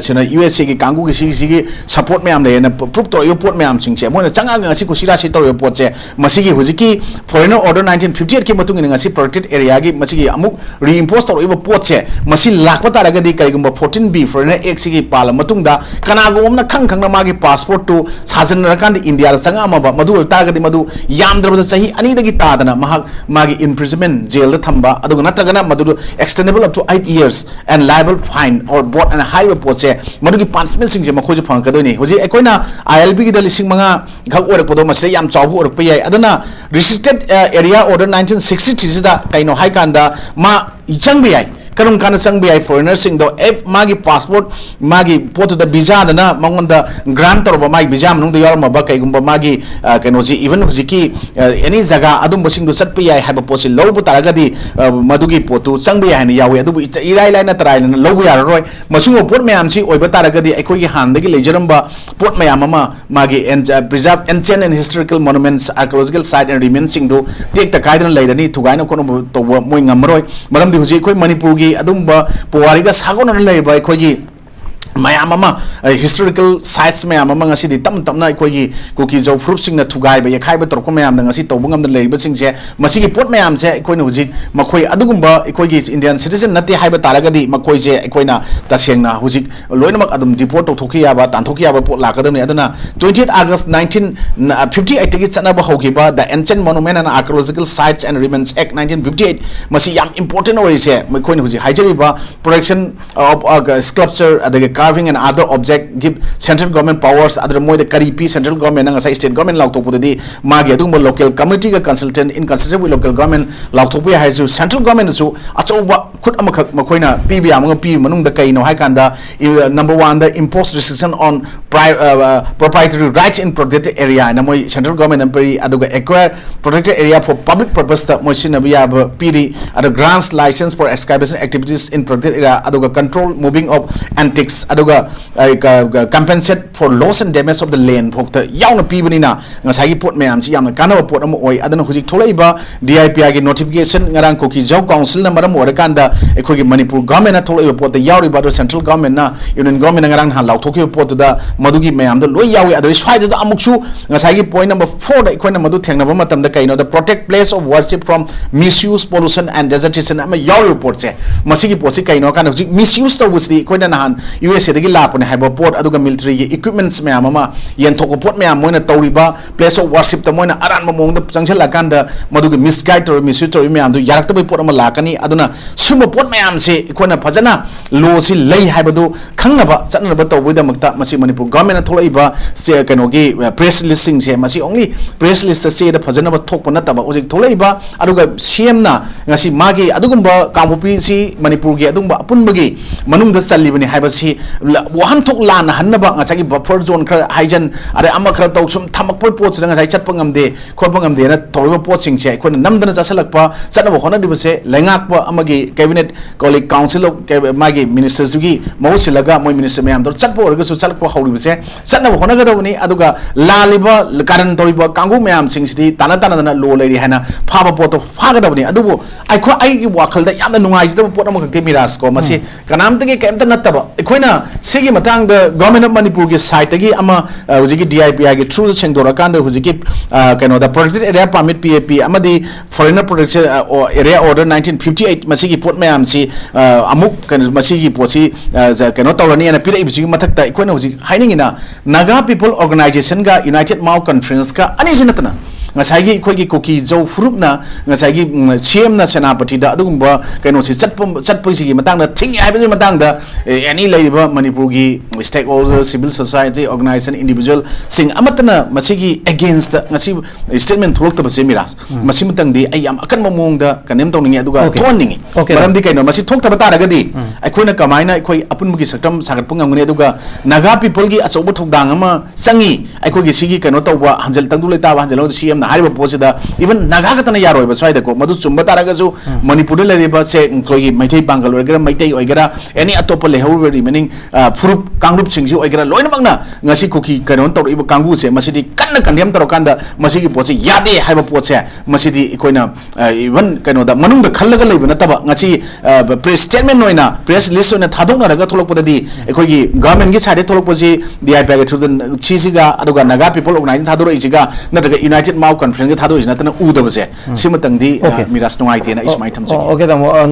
ꯁꯤꯅ U S A ꯒꯤ ꯀꯥꯡꯕꯨꯒꯤ ꯁꯤꯒꯤ ꯁꯤꯒꯤ support ꯃꯌꯥꯝ ꯂꯩꯌꯦꯅ proof ꯇꯧꯔꯛꯏꯕ ꯄꯣꯠ ꯃꯌꯥꯝꯁꯤꯡꯁꯦ, ꯃꯣꯏꯅ ꯆꯪꯉꯛꯑꯒ ꯉꯁꯤ ꯀꯨꯁꯤꯔꯥꯁꯤ ꯇꯧꯔꯤꯕ ꯄꯣꯠꯁꯦ, ꯃꯁꯤꯒꯤ ꯍꯧꯖꯤꯛꯀꯤ foreigner order nineteen fifty eight ꯀꯤ ꯃꯇꯨꯡ ꯏꯟꯅ ꯉꯁꯤ protected area ꯒꯤ ꯃꯁꯤꯒꯤ ꯑꯃꯨꯛ reinforce ꯇꯧꯔꯛꯏꯕ ꯄꯣꯠꯁꯦ, ꯃꯁꯤ ꯂꯥꯛꯄ ꯇꯥꯔꯒꯗꯤ, ꯀꯔꯤꯒꯨꯝꯕ fourteen B foreigner act ꯁꯤꯒꯤ ꯄꯥꯜꯂ ꯃꯇꯨꯡꯗ ꯀꯅꯥꯒꯨꯝꯕ ꯑꯃꯅ ꯈꯪ ꯈꯪꯅ ꯃꯥꯒꯤ passport ꯇꯨ ꯁꯥꯖꯤꯟꯅꯔꯀꯥꯟꯗ ꯏꯟꯗꯤꯌꯥꯗ ꯆꯪꯉꯛꯑꯝꯃꯕ, ꯃꯗꯨ ꯑꯣꯏꯕ ꯇꯥꯔꯒꯗꯤ ꯃꯗꯨ ꯌꯥꯝꯗ꯭ꯔꯕꯗ ꯆꯍꯤ ꯑꯅꯤꯗꯒꯤ ꯇꯥꯗꯅ ꯃꯍꯥꯛ ꯃꯥꯒꯤ imprisonment, ꯖꯦꯜꯗ ꯊꯝꯕ, ꯑꯗꯨꯒ ꯅꯠꯇ꯭ꯔꯒꯅ ꯃꯗꯨ extendable up to eight years and liable fine or both ꯑꯅ ꯍꯥꯏꯔꯤꯕ ꯄꯣꯠꯁꯦ, ꯃꯗꯨꯒꯤ punishment ꯁꯤꯡꯁꯦ ꯃꯈꯣꯏꯁꯨ ꯐꯪꯉꯛꯀꯗꯣꯏꯅꯤ꯫ ꯍꯧꯖꯤꯛ ꯑꯩꯈꯣꯏꯅ I L P ꯒꯤꯗ ꯂꯤꯁꯤꯡ ꯃꯉꯥ ꯈꯛ ꯑꯣꯏꯔꯛꯄꯗꯣ, ꯃꯁꯤꯗ ꯌꯥꯝ ꯆꯥꯎꯕ ꯑꯣꯏꯔꯛꯄ ꯌꯥꯏ꯫ ꯑꯗꯨꯅ restricted area order nineteen sixty three ꯁꯤꯗ ꯀꯩꯅꯣ ꯍꯥꯏ ꯀꯥꯟꯗ ꯃꯥ ꯆꯪꯕ ꯌꯥꯏ꯫ ꯀꯔꯝ ꯀꯥꯟꯗ ꯆꯪꯕ ꯌꯥꯏ ꯐꯣꯔꯦꯅꯔꯁꯤꯡꯗꯣ? ꯑꯦꯞ ꯃꯥꯒꯤ ꯄꯥꯁꯄꯣꯔꯠ, ꯃꯥꯒꯤ ꯄꯣꯠꯇꯨꯗ ꯚꯤꯖꯥꯗꯅ ꯃꯉꯣꯟꯗ ꯒ꯭ꯔꯥꯟ ꯇꯧꯔꯕ, ꯃꯥꯒꯤ ꯚꯤꯖꯥ ꯃꯅꯨꯡꯗ ꯌꯥꯎꯔꯝꯃꯕ ꯀꯩꯒꯨꯝꯕ ꯃꯥꯒꯤ ꯑ, ꯀꯩꯅꯣꯁꯤ, ꯏꯚꯟ ꯍꯧꯖꯤꯛꯀꯤ ꯑꯦꯅꯤ ꯖꯒꯥ ꯑꯗꯨꯝꯕꯁꯤꯡꯗꯣ ꯆꯠꯄ ꯌꯥꯏ ꯍꯥꯏꯕ ꯄꯣꯠꯁꯤ ꯂꯧꯕ ꯇꯥꯔꯒꯗꯤ ꯑ, ꯃꯗꯨꯒꯤ ꯄꯣꯠꯇꯨ ꯆꯪꯕ ꯌꯥꯏ ꯍꯥꯏꯅ ꯌꯥꯎꯏ꯫ ꯑꯗꯨꯕꯨ ꯏꯆ- ꯏꯔꯥꯏ ꯂꯥꯏꯅ ꯇꯔꯥꯏꯅ ꯂꯧꯕ ꯌꯥꯔꯔꯣꯏ꯫ ꯃꯁꯤꯒꯨꯝꯕ ꯄꯣꯠ ꯃꯌꯥꯝꯁꯤ ꯑꯣꯏꯕ ꯇꯥꯔꯒꯗꯤ ꯑꯩꯈꯣꯏꯒꯤ ꯍꯥꯟꯅꯗꯒꯤ ꯂꯩꯖꯔꯝꯕ ꯄꯣꯠ ꯃꯌꯥꯝ ꯑꯃ, ꯃꯥꯒꯤ preserve ancient and historical monuments, archaeological site and remains ꯁꯤꯡꯗꯨ ꯇꯦꯛꯇ ꯀꯥꯏꯗꯅ ꯂꯩꯔꯅꯤ, ꯊꯨꯒꯥꯏꯅ ꯈꯣꯠꯅꯕ ꯇꯧꯕ ꯃꯣꯏ ꯉꯝꯃꯔꯣꯏ꯫ ꯃꯔꯝꯗꯤ ꯍꯧꯖꯤꯛ ꯑꯩꯈꯣꯏ ꯃꯅꯤꯄꯨꯔꯒꯤ ꯑꯗꯨꯝꯕ ꯄꯨꯋꯥꯔꯤꯒ ꯁꯥꯒꯣꯟꯅꯅ ꯂꯩꯔꯤꯕ ꯑꯩꯈꯣꯏꯒꯤ ꯃꯌꯥꯝ ꯑꯃ, historical sites ꯃꯌꯥꯝ ꯑꯃ ꯉꯁꯤꯗꯤ ꯇꯞꯅ ꯇꯞꯅ ꯑꯩꯈꯣꯏꯒꯤ ꯀꯨꯀꯤ ꯖꯧ ꯐꯨꯔꯨꯞꯁꯤꯡꯅ ꯊꯨꯒꯥꯏꯕ ꯌꯩꯈꯥꯏꯕ ꯇꯧꯔꯛꯄ ꯃꯌꯥꯝꯗ ꯉꯁꯤ ꯇꯧꯕ ꯉꯝꯗꯅ ꯂꯩꯔꯤꯕꯁꯤꯡꯁꯦ, ꯃꯁꯤꯒꯤ ꯄꯣꯠ ꯃꯌꯥꯝꯁꯦ ꯑꯩꯈꯣꯏꯅ ꯍꯧꯖꯤꯛ ꯃꯈꯣꯏ ꯑꯗꯨꯒꯨꯝꯕ ꯑꯩꯈꯣꯏꯒꯤ Indian citizen ꯅꯠꯇꯦ ꯍꯥꯏꯕ ꯇꯥꯔꯒꯗꯤ ꯃꯈꯣꯏꯁꯦ ꯑꯩꯈꯣꯏꯅ ꯇꯁꯦꯡꯅ ꯍꯧꯖꯤꯛ ꯂꯣꯏꯅꯃꯛ ꯑꯗꯨꯝ deport ꯇꯧꯊꯣꯛꯈꯤ ꯌꯥꯕ, ꯇꯥꯟꯊꯣꯛꯈꯤ ꯌꯥꯕ ꯄꯣꯠ ꯂꯥꯛꯀꯗꯕꯅꯤ꯫ ꯑꯗꯨꯅ twenty eight August nineteen fifty eight ꯇꯒꯤ ꯆꯠꯅꯕ ꯍꯧꯈꯤꯕ The Ancient Monument and Archaeological Sites and Remains Act nineteen fifty eight, ꯃꯁꯤ ꯌꯥꯝ important ꯑꯣꯏꯔꯤꯁꯦ ꯑꯩꯈꯣꯏꯅ ꯍꯧꯖꯤꯛ ꯍꯥꯏꯖꯔꯤꯕ protection of, uh, sculpture, ꯑꯗꯒꯤ carving and other object give central government powers, ꯑꯗꯨꯗ ꯃꯣꯏꯗ ꯀꯔꯤ ꯄꯤ central government ꯅ? ꯉꯁꯥꯏ state government ꯂꯥꯎꯊꯣꯛꯄꯗꯗꯤ ꯃꯥꯒꯤ ꯑꯗꯨꯒꯨꯝꯕ local community ꯒ consultant, in consultation with local government ꯂꯥꯎꯊꯣꯛꯄ ꯌꯥꯏ ꯍꯥꯏꯔꯁꯨ, central government ꯅꯁꯨ ꯑꯆꯧꯕ ꯈꯨꯠ ꯑꯃꯈꯛ ꯃꯈꯣꯏꯅ ꯄꯤꯕ ꯌꯥꯕ ꯄꯤꯕ ꯃꯅꯨꯡꯗ ꯀꯩꯅꯣ ꯍꯥꯏ ꯀꯥꯟꯗ, number one the impose restriction on pri- uh, proprietary rights in protected area ꯍꯥꯏꯅ ꯃꯣꯏ central government ꯅ ꯄꯤꯔꯤ꯫ ꯑꯗꯨꯒ acquire protected area for public purpose ꯇ ꯃꯣꯏ ꯁꯤꯖꯤꯟꯅꯕ ꯌꯥꯕ ꯄꯤꯔꯤ꯫ ꯑꯗꯣ grants license for excavation activities in protected area, ꯑꯗꯨꯒ control moving of antiques, ꯑꯗꯨꯒ compensate for loss and damage of the land ꯐꯥꯎꯗ ꯌꯥꯎꯅ ꯄꯤꯕꯅꯤꯅ ꯉꯁꯥꯏꯒꯤ ꯄꯣꯠ ꯃꯌꯥꯝꯁꯤ ꯌꯥꯝꯅ ꯀꯥꯟꯅꯕ ꯄꯣꯠ ꯑꯃ ꯑꯣꯏ꯫ ꯑꯗꯨꯅ ꯍꯧꯖꯤꯛ ꯊꯣꯛꯂꯛꯏꯕ D I P R ꯒꯤ notification ꯉꯔꯥꯡ ꯀꯨꯀꯤ ꯖꯧ council ꯅ ꯃꯔꯝ ꯑꯣꯏꯔꯀꯥꯟꯗ ꯑꯩꯈꯣꯏꯒꯤ ꯃꯅꯤꯄꯨꯔ government ꯅ ꯊꯣꯛꯂꯛꯏꯕ ꯄꯣꯠꯇ ꯌꯥꯎꯔꯤꯕ, ꯑꯗꯣ central government ꯅ, union government ꯅ ꯉꯔꯥꯡ ꯅꯍꯥꯟ ꯂꯥꯎꯊꯣꯛꯈꯤꯕ ꯄꯣꯠꯇꯨꯗ ꯃꯗꯨꯒꯤ ꯃꯌꯥꯝꯗꯣ ꯂꯣꯏ ꯌꯥꯎꯏ꯫ ꯑꯗꯨꯗꯩ ꯁ꯭ꯋꯥꯏꯗꯨꯗ ꯑꯃꯨꯛꯁꯨ ꯉꯁꯥꯏꯒꯤ point number four ꯗ ꯑꯩꯈꯣꯏꯅ ꯃꯗꯨ ꯊꯦꯡꯅꯕ ꯃꯇꯝꯗ ꯀꯩꯅꯣꯗ protect place of worship from misuse, pollution and desertion ꯑꯃ ꯌꯥꯎꯔꯤꯕ ꯄꯣꯠꯁꯦ, ꯃꯁꯤꯒꯤ ꯄꯣꯠꯁꯤ ꯀꯩꯅꯣ ꯍꯥꯏ ꯀꯥꯟꯗ ꯍꯧꯖꯤꯛ misuse ꯇꯧꯕꯁꯤꯗꯤ ꯑꯩꯈꯣꯏꯅ ꯅꯍꯥꯟ U S ꯁꯤꯗꯒꯤ ꯂꯥꯛꯄꯅꯦ ꯍꯥꯏꯕ ꯄꯣꯠ, ꯑꯗꯨꯒ military ꯒꯤ equipments ꯃꯌꯥꯝ ꯑꯃ ꯌꯦꯟꯊꯣꯛꯄ ꯄꯣꯠ ꯃꯌꯥꯝ, ꯃꯣꯏꯅ ꯇꯧꯔꯤꯕ place of worship ꯇ ꯃꯣꯏꯅ ꯑꯔꯥꯟꯕ ꯃꯑꯣꯡꯗ ꯆꯪꯁꯤꯜꯂꯀꯥꯟꯗ ꯃꯗꯨꯒꯤ misguide ꯇꯧꯔꯤ, misuse ꯇꯧꯔꯤ ꯃꯌꯥꯝꯗꯨ ꯌꯥꯔꯛꯇꯕꯒꯤ ꯄꯣꯠ ꯑꯃ ꯂꯥꯛꯀꯅꯤ꯫ ꯑꯗꯨꯅ ꯁꯤꯒꯨꯝꯕ ꯄꯣꯠ ꯃꯌꯥꯝꯁꯦ ꯑꯩꯈꯣꯏꯅ ꯐꯖꯅ law ꯁꯤ ꯂꯩ ꯍꯥꯏꯕꯗꯨ ꯈꯪꯅꯕ ꯆꯠꯅꯅꯕ ꯇꯧꯕꯒꯤꯗꯃꯛꯇ ꯃꯁꯤ ꯃꯅꯤꯄꯨꯔ government ꯅ ꯊꯣꯛꯂꯛꯏꯕ ꯁꯦ-, ꯀꯩꯅꯣꯒꯤ, ꯑ, press release ꯁꯤꯡꯁꯦ, ꯃꯁꯤ only press release ꯇ, ꯆꯦꯗ ꯐꯖꯅꯕ ꯊꯣꯛꯄ ꯅꯠꯇꯕ, ꯍꯧꯖꯤꯛ ꯊꯣꯛꯂꯛꯏꯕ, ꯑꯗꯨꯒ ꯁꯤ ꯑꯦꯝ ꯅ ꯉꯁꯤ ꯃꯥꯒꯤ ꯑꯗꯨꯒꯨꯝꯕ ꯀꯥꯡꯄꯣꯛꯄꯤꯁꯤ ꯃꯅꯤꯄꯨꯔꯒꯤ ꯑꯗꯨꯒꯨꯝꯕ ꯑꯄꯨꯟꯕꯒꯤ ꯃꯅꯨꯡꯗ ꯆꯜꯂꯤꯕꯅꯤ ꯍꯥꯏꯕꯁꯤ ꯂ-, ꯋꯥꯍꯟꯊꯣꯛ ꯂꯥꯟꯅꯍꯟꯅꯕ ꯉꯁꯥꯏꯒꯤ buffer zone ꯈꯔ ꯍꯥꯏꯖꯟ, ꯑꯗꯩ ꯑꯃ ꯈꯔ ꯇꯧ, ꯁꯨꯝ ꯊꯝꯃꯛꯄ ꯄꯣꯠꯁꯤꯗ ꯉꯁꯥꯏ ꯆꯠꯄ ꯉꯝꯗꯦ, ꯈꯣꯠꯄ ꯉꯝꯗꯦꯅ ꯇꯧꯔꯤꯕ ꯄꯣꯠꯁꯤꯡꯁꯦ ꯑꯩꯈꯣꯏꯅ ꯅꯝꯗꯅ ꯆꯠꯁꯤꯜꯂꯛꯄ, ꯆꯠꯅꯕ ꯍꯣꯠꯅꯔꯤꯕꯁꯦ ꯂꯩꯉꯥꯛꯄ ꯑꯃꯒꯤ cabinet colleague council of ꯀꯩ-, ꯃꯥꯒꯤ ministers ꯇꯨꯒꯤ ꯃꯍꯨꯠ ꯁꯤꯜꯂꯒ ꯃꯣꯏ minister ꯃꯌꯥꯝꯗꯣ ꯆꯠꯄ ꯑꯣꯏꯔꯒꯁꯨ ꯆꯠꯄ ꯍꯧꯔꯤꯕꯁꯦ ꯆꯠꯅꯕ ꯍꯣꯠꯅꯒꯗꯕꯅꯤ꯫ ꯑꯗꯨꯒ ꯂꯥꯜꯂꯤꯕ ꯀꯥꯔꯟ ꯇꯧꯔꯤꯕ ꯀꯥꯡꯕꯨ ꯃꯌꯥꯝꯁꯤꯡꯁꯤꯗꯤ ꯇꯥꯟꯅ ꯇꯥꯟꯅꯗꯅ law ꯂꯩꯔꯤ ꯍꯥꯏꯅ ꯐꯥꯕ ꯄꯣꯠꯇꯣ ꯐꯥꯒꯗꯕꯅꯤ꯫ ꯑꯗꯨꯕꯨ ꯑꯩꯈꯣꯏ, ꯑꯩꯒꯤ ꯋꯥꯈꯜꯗ ꯌꯥꯝꯅ ꯅꯨꯡꯉꯥꯏꯖꯗꯕ ꯄꯣꯠ ꯑꯃꯈꯛꯇꯤ ꯃꯤꯔꯥꯖ ꯀꯣ, ꯃꯁꯤ ꯎꯝ꯫ ꯀꯅꯥꯝꯇꯒꯤ ꯀꯩꯝꯇ ꯅꯠꯇꯕ, ꯑꯩꯈꯣꯏꯅ ꯁꯤꯒꯤ ꯃꯇꯥꯡꯗ Government of ꯃꯅꯤꯄꯨꯔꯒꯤ side ꯇꯒꯤ ꯑꯃ, ꯑ, ꯍꯧꯖꯤꯛꯀꯤ D I P R ꯒꯤ through ꯗ ꯁꯦꯡꯗꯣꯔꯛꯀꯥꯟꯗ ꯍꯧꯖꯤꯛꯀꯤ, ꯑ, ꯀꯩꯅꯣꯗ Protected Area Permit, P A P, ꯑꯃꯗꯤ Foreigner Protection, ꯑ, ꯑꯣ, Area Order nineteen fifty eight, ꯃꯁꯤꯒꯤ ꯄꯣꯠ ꯃꯌꯥꯝꯁꯤ, ꯑ, ꯑꯃꯨꯛ ꯀꯩꯅꯣ, ꯃꯁꯤꯒꯤ ꯄꯣꯠꯁꯤ, ꯑ, ꯖ-, ꯀꯩꯅꯣ ꯇꯧꯔꯅꯤꯅ ꯄꯤꯔꯛꯏꯕꯁꯤꯒꯤ ꯃꯊꯛꯇ ꯑꯩꯈꯣꯏꯅ ꯍꯧꯖꯤꯛ ꯍꯥꯏꯅꯤꯡꯉꯤꯅ Naga People Organization ꯒ United Mao Conference ꯀ ꯑꯅꯤꯁꯤ ꯅꯠꯇꯅ ꯉꯁꯥꯏꯒꯤ ꯑꯩꯈꯣꯏꯒꯤ ꯀꯨꯀꯤ ꯖꯧ ꯐꯨꯔꯨꯞꯅ ꯉꯁꯥꯏꯒꯤ, ꯎꯝ, C M ꯅ ꯁꯦꯅꯥꯄꯇꯤꯗ ꯑꯗꯨꯒꯨꯝꯕ ꯀꯩꯅꯣꯁꯤ ꯆꯠꯄ, ꯆꯠꯄꯁꯤꯒꯤ ꯃꯇꯥꯡꯗ ꯊꯤꯡꯉꯤ ꯍꯥꯏꯕꯒꯤ ꯃꯇꯥꯡꯗ, ꯑꯦ, any ꯂꯩꯔꯤꯕ ꯃꯅꯤꯄꯨꯔꯒꯤ stakeholder, civil society organization, individual ꯁꯤꯡ ꯑꯃꯠꯇꯅ ꯃꯁꯤꯒꯤ against ꯇ ꯉꯁꯤ statement ꯊꯣꯛꯂꯛꯇꯕꯁꯦ ꯃꯤꯔꯥꯖ, ꯎꯝ꯫ ꯃꯁꯤꯃꯇꯪꯗꯤ ꯑꯩ ꯌꯥꯝ ꯑꯀꯟꯕ ꯃꯑꯣꯡꯗ condemn ꯇꯧꯅꯤꯡꯉꯤ, ꯑꯗꯨꯒ OK꯫ ꯊꯣꯛꯍꯟꯅꯤꯡꯉꯤ꯫ OK꯫ ꯃꯔꯝꯗꯤ ꯀꯩꯅꯣ, ꯃꯁꯤ ꯊꯣꯛꯇꯕ ꯇꯥꯔꯒꯗꯤ ꯎꯝ꯫ ꯑꯩꯈꯣꯏꯅ ꯀꯃꯥꯏꯅ ꯑꯩꯈꯣꯏ ꯑꯄꯨꯟꯕꯒꯤ ꯁꯛꯇꯝ ꯁꯥꯒꯠꯄ ꯉꯝꯒꯅꯤ? ꯑꯗꯨꯒ Naga people ꯒꯤ ꯑꯆꯧꯕ ꯊꯧꯗꯥꯡ ꯑꯃ ꯆꯪꯉꯤ꯫ ꯑꯩꯈꯣꯏꯒꯤ ꯁꯤꯒꯤ ꯀꯩꯅꯣ ꯇꯧꯕ ꯍꯟꯖꯤꯜ-, ꯇꯪꯗꯨ ꯂꯩꯇꯥꯕ ꯍꯟꯖꯤꯜꯍꯧꯗ C M ꯅ ꯍꯥꯏꯔꯤꯕ ꯄꯣꯠꯁꯤꯗ even Naga ꯈꯛꯇꯅ ꯌꯥꯔꯣꯏꯕ ꯁ꯭ꯋꯥꯏꯗꯀꯣ꯫ ꯃꯗꯨ ꯆꯨꯝꯕ ꯇꯥꯔꯒꯁꯨ ꯎꯝ꯫ ꯃꯅꯤꯄꯨꯔꯗ ꯂꯩꯔꯤꯕ ꯁꯦ ꯑꯩꯈꯣꯏꯒꯤ ꯃꯩꯇꯩ ꯄꯥꯡꯒꯜ ꯑꯣꯏꯒꯦꯔꯥ, ꯃꯩꯇꯩ ꯑꯣꯏꯒꯦꯔꯥ, any ꯑꯇꯣꯞꯄ ꯂꯩꯍꯧꯔꯤꯕ remaining, ꯑ, ꯐꯨꯔꯨꯞ ꯀꯥꯡꯂꯨꯞꯁꯤꯡꯁꯤ ꯑꯣꯏꯒꯦꯔꯥ, ꯂꯣꯏꯅꯃꯛꯅ ꯉꯁꯤ ꯀꯨꯀꯤ ꯀꯩꯅꯣ ꯇꯧꯔꯛꯏꯕ ꯀꯥꯡꯕꯨꯁꯦ ꯃꯁꯤꯗꯤ ꯀꯟꯅ condemn ꯇꯧꯔꯀꯥꯟꯗ ꯃꯁꯤꯒꯤ ꯄꯣꯠꯁꯤ ꯌꯥꯗꯦ ꯍꯥꯏꯕ ꯄꯣꯠꯁꯦ ꯃꯁꯤꯗꯤ ꯑꯩꯈꯣꯏꯅ, ꯑ, even ꯀꯩꯅꯣꯗ ꯃꯅꯨꯡꯗ ꯈꯜꯂꯒ ꯂꯩꯕ ꯅꯠꯇꯕ ꯉꯁꯤ, ꯑ, press statement ꯑꯣꯏꯅ, press release ꯑꯣꯏꯅ ꯊꯥꯗꯣꯛꯅꯔꯒ ꯊꯣꯛꯂꯛꯄꯗꯗꯤ ꯑꯩꯈꯣꯏꯒꯤ government ꯀꯤ side ꯗꯒꯤ ꯊꯣꯛꯂꯛꯄꯁꯤ D I P R ꯒꯤ through ꯗ ꯁꯤꯁꯤꯒ ꯑꯗꯨꯒ Naga People Organization ꯊꯥꯗꯣꯔꯛꯏꯁꯤꯒ ꯅꯠꯇ꯭ꯔꯒ United Mao Conference ꯀ ꯊꯥꯗꯣꯔꯛꯏꯁꯤ ꯅꯠꯇꯅ ꯎꯗꯕꯁꯦ, ꯎꯝ꯫ ꯁꯤꯃꯇꯪꯗꯤ, ꯑ, OK꯫ ꯃꯤꯔꯥꯖ ꯅꯨꯡꯉꯥꯏꯇꯦꯅ ꯑꯩ ꯑꯣ, ꯁꯨꯃꯥꯏꯅ ꯊꯝꯖꯒꯦ꯫ ꯑꯣ, OK ꯇꯥꯃꯣ꯫ ꯑ,